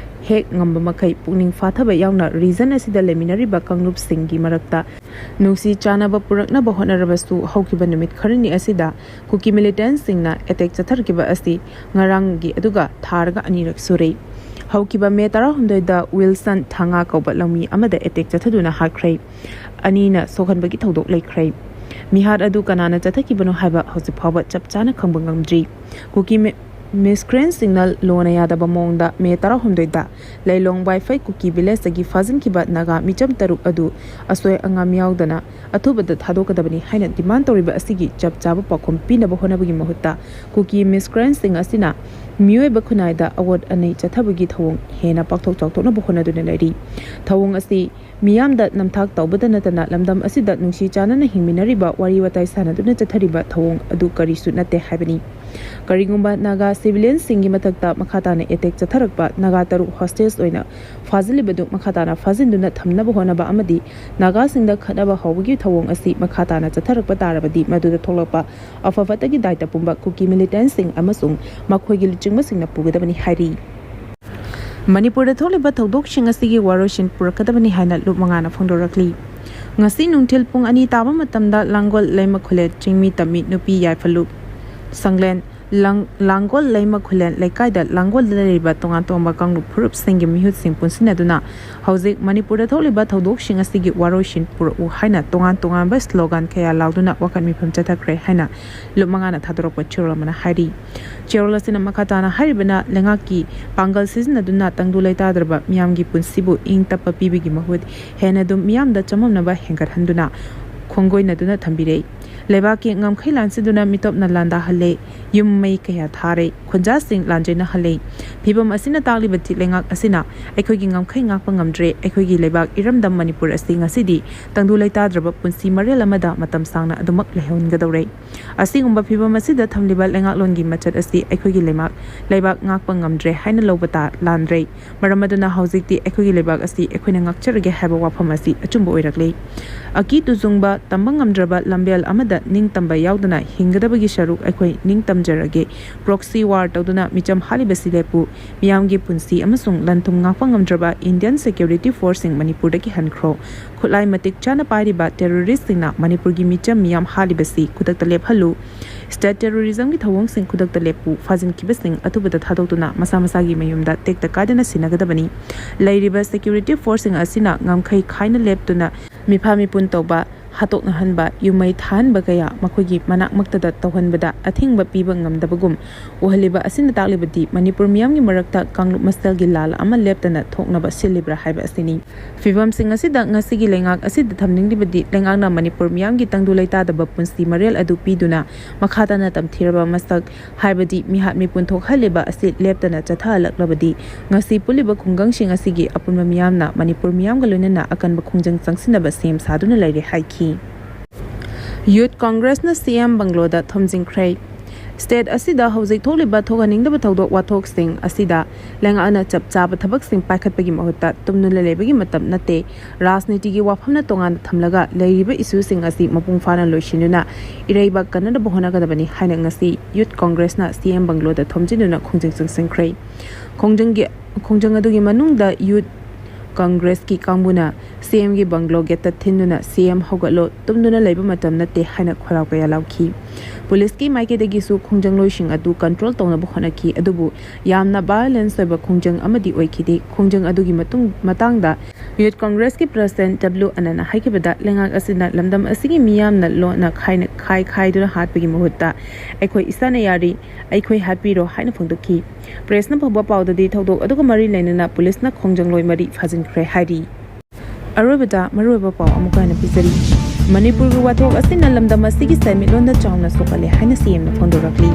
ꯍꯦꯛ ꯉꯝꯕ ꯃꯈꯩ ꯄꯨꯛꯅꯤꯡ ꯐꯥꯊꯕ ꯌꯥꯎꯅ ꯔꯤꯖꯟ ꯑꯁꯤꯗ ꯂꯩꯃꯤꯟꯅꯔꯤꯕ ꯀꯥꯡꯂꯨꯞꯁꯤꯡꯒꯤ ꯃꯔꯛꯇ ꯅꯨꯡꯁꯤ ꯆꯥꯟꯅꯕ ꯄꯨꯔꯛꯅꯕ ꯍꯣꯠꯅꯔꯕꯁꯨ, ꯍꯧꯈꯤꯕ ꯅꯨꯃꯤꯠ ꯈꯔꯅꯤ ꯑꯁꯤꯗ ꯀꯨꯀꯤ ꯃꯤꯂꯤꯇꯦꯟꯠꯁꯤꯡꯅ ꯑꯦꯇꯦꯛ ꯆꯠꯊꯔꯛꯈꯤꯕ ꯑꯁꯤ ꯉꯔꯥꯡꯒꯤ ꯑꯗꯨꯒ ꯊꯥꯔꯒ ꯑꯅꯤꯔꯛ ꯁꯨꯔꯦ꯫ ꯍꯧꯈꯤꯕ ꯃꯦ ꯇꯔꯥꯍꯨꯝꯗꯣꯏꯗ ꯋꯤꯜꯁꯟ ꯊꯥꯉꯥ ꯀꯧꯕ ꯂꯧꯃꯤ ꯑꯃꯗ ꯑꯦꯇꯦꯛ ꯆꯠꯊꯗꯨꯅ ꯍꯥꯠꯈ꯭ꯔꯦ꯫ ꯑꯅꯤꯅ ꯁꯣꯛꯍꯟꯕꯒꯤ ꯊꯧꯗꯣꯛ ꯂꯩꯈ꯭ꯔꯦ꯫ ꯃꯤꯍꯥꯠ ꯑꯗꯨ ꯀꯅꯥꯅ ꯆꯠꯊꯈꯤꯕꯅꯣ ꯍꯥꯏꯕ ꯍꯧꯖꯤꯛ ꯐꯥꯎꯕ ꯆꯞ ꯆꯥꯅ ꯈꯪꯕ ꯉꯝꯗ꯭ꯔꯤ꯫ ꯀꯨꯀꯤ ꯃꯤ-, ꯃꯤꯁꯀ꯭ꯔꯦꯟꯠꯁꯤꯡꯅ ꯂꯣꯅ ꯌꯥꯗꯕ ꯃꯑꯣꯡꯗ ꯃꯦ ꯇꯔꯥꯍꯨꯝꯗꯣꯏꯗ ꯂꯩꯂꯣꯡ ꯋꯥꯏꯐꯩ ꯀꯨꯀꯤ ꯚꯤꯂꯦꯖꯇꯒꯤ ꯐꯥꯖꯤꯟꯈꯤꯕ ꯅꯥꯒꯥ ꯃꯤꯆꯝ ꯇꯔꯨꯛ ꯑꯗꯨ ꯑꯁꯣꯏ ꯑꯉꯥꯝ ꯌꯥꯎꯗꯅ ꯑꯊꯨꯕꯗ ꯊꯥꯗꯣꯛꯀꯗꯕꯅꯤ ꯍꯥꯏꯅ ꯗꯤꯃꯥꯟ ꯇꯧꯔꯤꯕ ꯑꯁꯤꯒꯤ ꯆꯞ ꯆꯥꯕ ꯄꯥꯎꯈꯨꯝ ꯄꯤꯅꯕ ꯍꯣꯠꯅꯕꯒꯤ ꯃꯍꯨꯠꯇ, ꯀꯨꯀꯤ ꯃꯤꯁꯀ꯭ꯔꯦꯟꯠꯁꯤꯡ ꯑꯁꯤꯅ ꯃꯤꯑꯣꯏꯕ ꯈꯨꯟꯅꯥꯏꯗ ꯑꯋꯣꯠ ꯑꯅꯩ ꯆꯠꯊꯕꯒꯤ ꯊꯧꯑꯣꯡ ꯍꯦꯟꯅ ꯄꯥꯛꯊꯣꯛ ꯆꯥꯎꯊꯣꯛꯅꯕ ꯍꯣꯠꯅꯗꯨꯅ ꯂꯩꯔꯤ꯫ ꯊꯧꯑꯣꯡ ꯑꯁꯤ ꯃꯤꯌꯥꯝꯗ ꯅꯝꯊꯥꯛ ꯇꯧꯕꯗ ꯅꯠꯇꯅ, ꯂꯝꯗꯝ ꯑꯁꯤꯗ ꯅꯨꯡꯁꯤ ꯆꯥꯟꯅꯅ ꯍꯤꯡꯃꯤꯟꯅꯔꯤꯕ, ꯋꯥꯔꯤ ꯋꯥꯇꯥꯏ ꯁꯥꯟꯅꯗꯨꯅ ꯆꯠꯊꯔꯤꯕ ꯊꯧꯑꯣꯡ ꯑꯗꯨ ꯀꯔꯤꯁꯨ ꯅꯠꯇꯦ ꯍꯥꯏꯕꯅꯤ꯫ ꯀꯔꯤꯒꯨꯝꯕ ꯅꯥꯒꯥ ꯁꯤꯚꯤꯂꯤꯌꯟꯁꯤꯡꯒꯤ ꯃꯊꯛꯇ ꯃꯈꯥ ꯇꯥꯅ ꯑꯦꯇꯦꯛ ꯆꯠꯊꯔꯛꯄ, ꯅꯥꯒꯥ ꯇꯔꯨꯛ ꯍꯣꯁꯇꯦꯖ ꯑꯣꯏꯅ ꯐꯥꯖꯤꯜꯂꯤꯕꯗꯨ ꯃꯈꯥ ꯇꯥꯅ ꯐꯥꯖꯤꯟꯗꯨꯅ ꯊꯝꯅꯕ ꯍꯣꯠꯅꯕ ꯑꯃꯗꯤ ꯅꯥꯒꯥꯁꯤꯡꯗ ꯈꯠꯅꯕ ꯍꯧꯕꯒꯤ ꯊꯧꯑꯣꯡ ꯑꯁꯤ ꯃꯈꯥ ꯇꯥꯅ ꯆꯠꯊꯔꯛꯄ ꯇꯥꯔꯕꯗꯤ, ꯃꯗꯨꯗ ꯊꯣꯛꯂꯛꯄ ꯑꯐ ꯐꯠꯇꯒꯤ ꯗꯥꯏꯇ ꯄꯨꯝꯕ ꯀꯨꯀꯤ ꯃꯤꯂꯤꯇꯦꯟꯠꯁꯤꯡ ꯑꯃꯁꯨꯡ ꯃꯈꯣꯏꯒꯤ ꯂꯨꯆꯤꯡꯕꯁꯤꯡꯅ ꯄꯨꯒꯗꯕꯅꯤ ꯍꯥꯏꯔꯤ꯫ ꯃꯅꯤꯄꯨꯔꯗ ꯊꯣꯛꯂꯤꯕ ꯊꯧꯗꯣꯛꯁꯤꯡ ꯑꯁꯤꯒꯤ ꯋꯥꯔꯣꯏꯁꯤꯟ ꯄꯨꯔꯛꯀꯗꯕꯅꯤ ꯍꯥꯏꯅ ꯂꯨꯞ ꯃꯉꯥꯅ ꯐꯣꯡꯗꯣꯔꯛꯂꯤ꯫ ꯉꯁꯤ ꯅꯨꯡꯊꯤꯜ ꯄꯨꯡ ꯑꯅꯤ ꯇꯥꯕ ꯃꯇꯝꯗ ꯂꯥꯡꯒꯣꯜ ꯂꯩꯃ ꯈꯨꯂꯦꯟ ꯆꯤꯡꯃꯤ ꯇꯝꯃꯤ ꯅꯨꯄꯤ ꯌꯥꯏꯐ ꯂꯨꯞ ꯁꯪꯂꯦꯟ ꯂꯥꯡ-, ꯂꯥꯡꯒꯣꯜ ꯂꯩꯃ ꯈꯨꯂꯦꯟ ꯂꯩꯀꯥꯏꯗ ꯂꯥꯡꯒꯣꯜꯗ ꯂꯩꯔꯤꯕ ꯇꯣꯉꯥꯟ ꯇꯣꯉꯥꯟꯕ ꯀꯥꯡꯂꯨꯞ ꯐꯨꯔꯨꯞꯁꯤꯡꯒꯤ ꯃꯤꯍꯨꯠꯁꯤꯡ ꯄꯨꯟꯁꯤꯟꯅꯗꯨꯅ ꯍꯧꯖꯤꯛ ꯃꯅꯤꯄꯨꯔꯗ ꯊꯣꯛꯂꯤꯕ ꯊꯧꯗꯣꯛꯁꯤꯡ ꯑꯁꯤꯒꯤ ꯋꯥꯔꯣꯏꯁꯤꯟ ꯄꯨꯔꯛꯎ ꯍꯥꯏꯅ ꯇꯣꯉꯥꯟ ꯇꯣꯉꯥꯟꯕ ꯁ꯭ꯂꯣꯒꯥꯟ ꯀꯌꯥ ꯂꯥꯎꯗꯨꯅ ꯋꯥꯀꯠ ꯃꯤꯐꯝ ꯆꯠꯊꯈ꯭ꯔꯦ ꯍꯥꯏꯅ ꯂꯨꯞ ꯃꯉꯥꯅ ꯊꯥꯗꯣꯔꯛꯄ ꯆꯦꯔꯣꯜ ꯑꯃꯅ ꯍꯥꯏꯔꯤ꯫ ꯆꯦꯔꯣꯜ ꯑꯁꯤꯅ ꯃꯈꯥ ꯇꯥꯅ ꯍꯥꯏꯔꯤꯕꯅ ꯂꯩꯉꯥꯛꯀꯤ ꯄꯥꯡꯒꯜ ꯁꯤꯖꯤꯟꯅꯗꯨꯅ ꯇꯪꯗꯨ ꯂꯩꯇꯥꯗ꯭ꯔꯕ ꯃꯤꯌꯥꯝꯒꯤ ꯄꯨꯟꯁꯤꯕꯨ ꯏꯪ ꯇꯞꯄ ꯄꯤꯕꯒꯤ ꯃꯍꯨꯠ ꯍꯦꯟꯅ ꯑꯗꯨꯝ ꯃꯤꯌꯥꯝꯗ ꯆꯃꯝꯅꯕ ꯍꯦꯟꯒꯠꯍꯟꯗꯨꯅ ꯈꯣꯡꯒꯣꯏꯅꯗꯨꯅ ꯊꯝꯕꯤꯔꯦ꯫ ꯂꯩꯕꯥꯛꯀꯤ ꯉꯝꯈꯩ ꯂꯥꯟꯁꯤꯗꯨꯅ ꯃꯤꯇꯣꯞꯅ ꯂꯥꯟꯗꯥꯍꯜꯂꯦ, ꯌꯨꯝ ꯃꯩ ꯀꯌꯥ ꯊꯥꯔꯦ, ꯈꯨꯟꯖꯥꯁꯤꯡ ꯂꯥꯟꯖꯦꯟꯅꯍꯜꯂꯦ꯫ ꯐꯤꯕꯝ ꯑꯁꯤꯅ ꯇꯥꯛꯂꯤꯕꯗꯤ ꯂꯩꯉꯥꯛ ꯑꯁꯤꯅ ꯑꯩꯈꯣꯏꯒꯤ ꯉꯝꯈꯩ ꯉꯥꯛꯄ ꯉꯝꯗ꯭ꯔꯦ꯫ ꯑꯩꯈꯣꯏꯒꯤ ꯂꯩꯕꯥꯛ ꯏꯔꯝꯗꯝ ꯃꯅꯤꯄꯨꯔ ꯑꯁꯤ ꯉꯁꯤꯗꯤ ꯇꯪꯗꯨ ꯂꯩꯇꯥꯗ꯭ꯔꯕ ꯄꯨꯟꯁꯤ ꯃꯔꯦꯜ ꯑꯃꯗ ꯃꯇꯝ ꯁꯥꯡꯅ ꯑꯗꯨꯃꯛ ꯂꯩꯍꯟꯒꯗꯧꯔꯦ꯫ ꯑꯁꯤꯒꯨꯝꯕ ꯐꯤꯕꯝ ꯑꯁꯤꯗ ꯊꯝꯂꯤꯕ ꯂꯩꯉꯥꯛꯂꯣꯟꯒꯤ ꯃꯆꯠ ꯑꯁꯤ ꯑꯩꯈꯣꯏꯒꯤ ꯂꯩꯉꯥꯛ, ꯂꯩꯕꯥꯛ ꯉꯥꯛꯄ ꯉꯝꯗ꯭ꯔꯦ ꯍꯥꯏꯅ ꯂꯧꯕ ꯇꯥ-, ꯂꯥꯟꯗ꯭ꯔꯦ꯫ ꯃꯔꯝ ꯑꯗꯨꯅ ꯍꯧꯖꯤꯛꯇꯤ ꯑꯩꯈꯣꯏꯒꯤ ꯂꯩꯕꯥꯛ ꯑꯁꯤ ꯑꯩꯈꯣꯏꯅ ꯉꯥꯛꯆꯔꯒꯦ ꯍꯥꯏꯕ ꯋꯥꯐꯝ ꯑꯁꯤ ꯑꯆꯨꯝꯕ ꯑꯣꯏꯔꯛꯂꯦ꯫ ꯑꯀꯤ ꯇꯨꯖꯨꯡꯕ, ꯇꯝꯕ ꯉꯝꯗ꯭ꯔꯕ ꯂꯝꯕꯦꯜ ꯑꯃꯗ ꯅꯤꯡꯇꯝꯕ ꯌꯥꯎꯗꯅ ꯍꯤꯡꯒꯗꯕꯒꯤ ꯁꯔꯨꯛ ꯑꯩꯈꯣꯏ ꯅꯤꯡꯇꯝꯖꯔꯒꯦ꯫ Proxy war ꯇꯧꯗꯨꯅ ꯃꯤꯆꯝ ꯍꯥꯠꯂꯤꯕꯁꯤ ꯂꯦꯞꯄꯨ꯫ ꯃꯤꯌꯥꯝꯒꯤ ꯄꯨꯟꯁꯤ ꯑꯃꯁꯨꯡ ꯂꯟ-ꯊꯨꯝ ꯉꯥꯛꯄ ꯉꯝꯗ꯭ꯔꯕ Indian security forceꯁꯤꯡ ꯃꯅꯤꯄꯨꯔꯗꯒꯤ ꯍꯟꯈ꯭ꯔꯣ꯫ ꯈꯨꯠꯂꯥꯏ ꯃꯇꯤꯛ ꯆꯥꯅ ꯄꯥꯏꯔꯤꯕ terroristꯁꯤꯡꯅ ꯃꯅꯤꯄꯨꯔꯒꯤ ꯃꯤꯆꯝ ꯃꯤꯌꯥꯝ ꯍꯥꯠꯂꯤꯕꯁꯤ ꯈꯨꯗꯛꯇ ꯂꯦꯞꯍꯜꯂꯨ꯫ State terrorismꯒꯤ ꯊꯧꯑꯣꯡꯁꯤꯡ ꯈꯨꯗꯛꯇ ꯂꯦꯞꯄꯨ꯫ ꯐꯥꯖꯤꯟꯈꯤꯕꯁꯤꯡ ꯑꯊꯨꯕꯗ ꯊꯥꯗꯣꯛꯇꯨꯅ ꯃꯁꯥ ꯃꯁꯥꯒꯤ ꯃꯌꯨꯝꯗ ꯇꯦꯛꯇ ꯀꯥꯏꯗꯅ ꯁꯤꯟꯅꯒꯗꯕꯅꯤ꯫ ꯂꯩꯔꯤꯕ security forceꯁꯤꯡ ꯑꯁꯤꯅ ꯉꯝꯈꯩ ꯈꯥꯏꯅ ꯂꯦꯞꯇꯨꯅ ꯃꯤꯐꯥ ꯃꯤꯄꯨꯟ ꯇꯧꯕ, ꯍꯥꯠꯇꯣꯛꯅꯍꯟꯕ, ꯌꯨꯝꯃꯩ ꯊꯥꯍꯟꯕ ꯀꯌꯥ ꯃꯈꯣꯏꯒꯤ ꯃꯅꯥꯛꯃꯛꯇꯗ ꯇꯧꯍꯟꯕꯗ ꯑꯊꯤꯡꯕ ꯄꯤꯕ ꯉꯝꯗꯕꯒꯨꯝ ꯎꯍꯜꯂꯤꯕ ꯑꯁꯤꯅ ꯇꯥꯛꯂꯤꯕꯗꯤ ꯃꯅꯤꯄꯨꯔ ꯃꯤꯌꯥꯝꯒꯤ ꯃꯔꯛꯇ ꯀꯥꯡꯂꯨꯞ ꯃꯁꯦꯜꯒꯤ ꯂꯥꯜ ꯑꯃ ꯂꯦꯞꯇꯅ ꯊꯣꯛꯅꯕ ꯁꯤꯜꯂꯤꯕ꯭ꯔꯥ ꯍꯥꯏꯕ ꯑꯁꯤꯅꯤ꯫ ꯐꯤꯕꯝꯁꯤꯡ ꯑꯁꯤꯗ ꯉꯁꯤꯒꯤ ꯂꯩꯉꯥꯛ ꯑꯁꯤꯗ ꯊꯝꯅꯤꯡꯂꯤꯕꯗꯤ ꯂꯩꯉꯥꯛꯅ ꯃꯅꯤꯄꯨꯔ ꯃꯤꯌꯥꯝꯒꯤ ꯇꯪꯗꯨ ꯂꯩꯇꯥꯗꯕ ꯄꯨꯟꯁꯤ ꯃꯔꯦꯜ ꯑꯗꯨ ꯄꯤꯗꯨꯅ ꯃꯈꯥ ꯇꯥꯅ ꯇꯝꯊꯤꯔꯕ ꯃꯁꯛ ꯍꯥꯏꯕꯗꯤ ꯃꯤꯍꯥꯠ ꯃꯤꯄꯨꯟ ꯊꯣꯛꯍꯜꯂꯤꯕ ꯑꯁꯤ ꯂꯦꯞꯇꯅ ꯆꯠꯊꯍꯜꯂꯛꯂꯕꯗꯤ ꯉꯁꯤ ꯄꯨꯜꯂꯤꯕ ꯈꯨꯡꯒꯪꯁꯤꯡ ꯑꯁꯤꯒꯤ ꯑꯄꯨꯟꯕ ꯃꯤꯌꯥꯝꯅ ꯃꯅꯤꯄꯨꯔ ꯃꯤꯌꯥꯝꯒ ꯂꯣꯏꯅꯅ ꯑꯀꯟꯕ ꯈꯣꯡꯖꯪ ꯆꯪꯁꯤꯟꯅꯕ ꯁꯦꯝ ꯁꯥꯗꯨꯅ ꯂꯩꯔꯦ ꯍꯥꯏꯈꯤ꯫ Youth Congressꯅ CM ꯕꯪꯒ꯭ꯂꯣꯗ ꯊꯣꯝꯖꯤꯟꯈ꯭ꯔꯦ꯫ ꯁ꯭ꯇꯦꯠ ꯑꯁꯤꯗ ꯍꯧꯖꯤꯛ ꯊꯣꯛꯂꯤꯕ ꯊꯣꯛꯍꯟꯅꯤꯡꯗꯕ ꯊꯧꯗꯣꯛ ꯋꯥꯊꯣꯛꯁꯤꯡ ꯑꯁꯤꯗ ꯂꯩꯉꯥꯛꯅ ꯆꯞ ꯆꯥꯕ ꯊꯕꯛꯁꯤꯡ ꯄꯥꯏꯈꯠꯄꯒꯤ ꯃꯍꯨꯠꯇ ꯇꯨꯝꯗꯨꯅ ꯂꯩꯕꯒꯤ ꯃꯇꯝ ꯅꯠꯇꯦ꯫ ꯔꯥꯖꯅꯤꯇꯤꯒꯤ ꯋꯥꯐꯝꯅ ꯇꯣꯉꯥꯟꯅ ꯊꯝꯂꯒ ꯂꯩꯔꯤꯕ ꯏꯁꯨꯁꯤꯡ ꯑꯁꯤ ꯃꯄꯨꯡ ꯐꯥꯅ ꯂꯣꯏꯁꯤꯟꯗꯨꯅ ꯏꯔꯩꯕꯥꯛ ꯀꯟꯅꯅꯕ ꯍꯣꯠꯅꯒꯗꯕꯅꯤ ꯍꯥꯏꯅ ꯉꯁꯤ ꯌꯨꯠ ꯀꯣꯡꯒ꯭ꯔꯦꯁꯅ ꯁꯤ ꯑꯦꯝ ꯕꯪꯒ꯭ꯂꯣꯗ ꯊꯣꯝꯖꯤꯟꯗꯨꯅ ꯈꯣꯡꯖꯪ ꯆꯪꯁꯤꯟꯈ꯭ꯔꯦ꯫ ꯈꯣꯡꯖꯪꯒꯤ ꯈꯣꯡꯖꯪ ꯑꯗꯨꯒꯤ ꯃꯅꯨꯡꯗ ꯌꯨꯠ ꯀꯪꯒ꯭ꯔꯦꯁꯀꯤ ꯀꯥꯡꯕꯨꯅ ꯁꯤ ꯑꯦꯝꯒꯤ ꯕꯪꯒ꯭ꯂꯣ ꯒꯦꯠꯇ ꯊꯤꯟꯗꯨꯅ "ꯁꯤ ꯑꯦꯝ ꯍꯧꯒꯠꯂꯣ, ꯇꯨꯝꯗꯨꯅ ꯂꯩꯕ ꯃꯇꯝ ꯅꯠꯇꯦ" ꯍꯥꯏꯅ ꯈꯣꯜꯂꯥꯎ ꯀꯌꯥ ꯂꯥꯎꯈꯤ꯫ ꯄꯨꯂꯤꯁꯀꯤ ꯃꯥꯏꯀꯩꯗꯒꯤꯁꯨ ꯈꯣꯡꯖꯪꯂꯣꯏꯁꯤꯡ ꯑꯗꯨ ꯀꯟꯇ꯭ꯔꯣꯜ ꯇꯧꯅꯕ ꯍꯣꯠꯅꯈꯤ, ꯑꯗꯨꯕꯨ ꯌꯥꯝꯅ ꯚꯥꯏꯑꯣꯂꯦꯟꯁ ꯑꯣꯏꯕ ꯈꯣꯡꯖꯪ ꯑꯃꯗꯤ ꯑꯣꯏꯈꯤꯗꯦ꯫ ꯈꯣꯡꯖꯪ ꯑꯗꯨꯒꯤ ꯃꯇꯨꯡ ꯃꯇꯥꯡꯗ ꯌꯨꯠ ꯀꯪꯒ꯭ꯔꯦꯁꯀꯤ ꯄ꯭ꯔꯁꯤꯗꯦꯟꯠ ꯗꯕ꯭ꯂꯤꯎ ꯑꯅꯟꯅ ꯍꯥꯏꯈꯤꯕꯗ, ꯂꯩꯉꯥꯛ ꯑꯁꯤꯅ ꯂꯝꯗꯝ ꯑꯁꯤꯒꯤ ꯃꯤꯌꯥꯝꯅ ꯂꯣꯟꯅ ꯈꯥꯏꯅ ꯈꯥꯏ ꯈꯥꯏꯗꯨꯅ ꯍꯥꯠꯄꯒꯤ ꯃꯍꯨꯠꯇ "ꯑꯩꯈꯣꯏ ꯏꯁꯥꯅ ꯌꯥꯔꯤ, ꯑꯩꯈꯣꯏ ꯍꯥꯠꯄꯤꯔꯣ" ꯍꯥꯏꯅ ꯐꯣꯡꯗꯣꯛꯈꯤ꯫ ꯄ꯭ꯔꯦꯁꯅ ꯐꯪꯕ ꯄꯥꯎꯗꯗꯤ ꯊꯧꯗꯣꯛ ꯑꯗꯨꯒ ꯃꯔꯤ ꯂꯩꯅꯅ ꯄꯨꯂꯤꯁꯅ ꯈꯣꯡꯖꯪꯂꯣꯏ ꯃꯔꯤ ꯐꯥꯖꯤꯟꯈ꯭ꯔꯦ ꯍꯥꯏꯔꯤ꯫ ꯑꯔꯣꯏꯕꯗ ꯃꯔꯨꯑꯣꯏꯕ ꯄꯥꯎ ꯑꯃꯨꯛꯀ ꯍꯟꯅ ꯄꯤꯖꯔꯤ꯫ ꯃꯅꯤꯄꯨꯔꯒꯤ ꯋꯥꯊꯣꯛ ꯑꯁꯤꯅ ꯂꯝꯗꯝ ꯑꯁꯤꯒꯤ ꯁꯦꯟꯃꯤꯠꯂꯣꯟꯗ ꯆꯥꯎꯅ ꯁꯣꯛꯍꯜꯂꯦ ꯍꯥꯏꯅ ꯁꯤ ꯑꯦꯝꯅ ꯐꯣꯡꯗꯣꯔꯛꯂꯤ꯫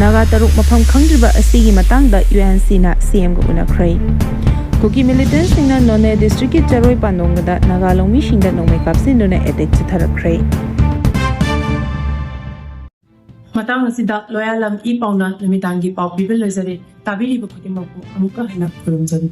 ꯅꯥꯒꯥ ꯇꯔꯨꯛ ꯃꯐꯝ ꯈꯪꯗ꯭ꯔꯤꯕ ꯑꯁꯤꯒꯤ ꯃꯇꯥꯡꯗ ꯌꯨ ꯑꯦꯟ ꯁꯤꯅ ꯁꯤ ꯑꯦꯝꯒ ꯎꯅꯈ꯭ꯔꯦ꯫ ꯀꯨꯀꯤ ꯃꯤꯂꯤꯇꯦꯟꯠꯁꯤꯡꯅ ꯅꯣꯅꯦ ꯗꯤꯁꯇ꯭ꯔꯤꯛꯀꯤ ꯆꯔꯣꯏ ꯄꯥꯟꯗꯣꯡꯗ ꯅꯥꯒꯥ ꯂꯧꯃꯤꯁꯤꯡꯗ ꯅꯣꯡꯃꯩ ꯀꯥꯞꯁꯤꯟꯗꯨꯅ ꯑꯦꯇꯦꯛ ꯆꯠꯊꯔꯛꯈ꯭ꯔꯦ꯫ ꯃꯇꯥꯡ ꯑꯁꯤꯗ ꯂꯣꯌꯥꯂꯝ ꯏ ꯄꯥꯎꯅ ꯅꯨꯃꯤꯗꯥꯡꯒꯤ ꯄꯥꯎ ꯄꯤꯕ ꯂꯣꯏꯖꯔꯦ꯫ ꯇꯥꯕꯤꯔꯤꯕ ꯈꯨꯗꯤꯡꯃꯛꯄꯨ ꯑꯃꯨꯛꯀ ꯍꯟꯅ ꯈꯨꯔꯨꯝꯖꯔꯤ꯫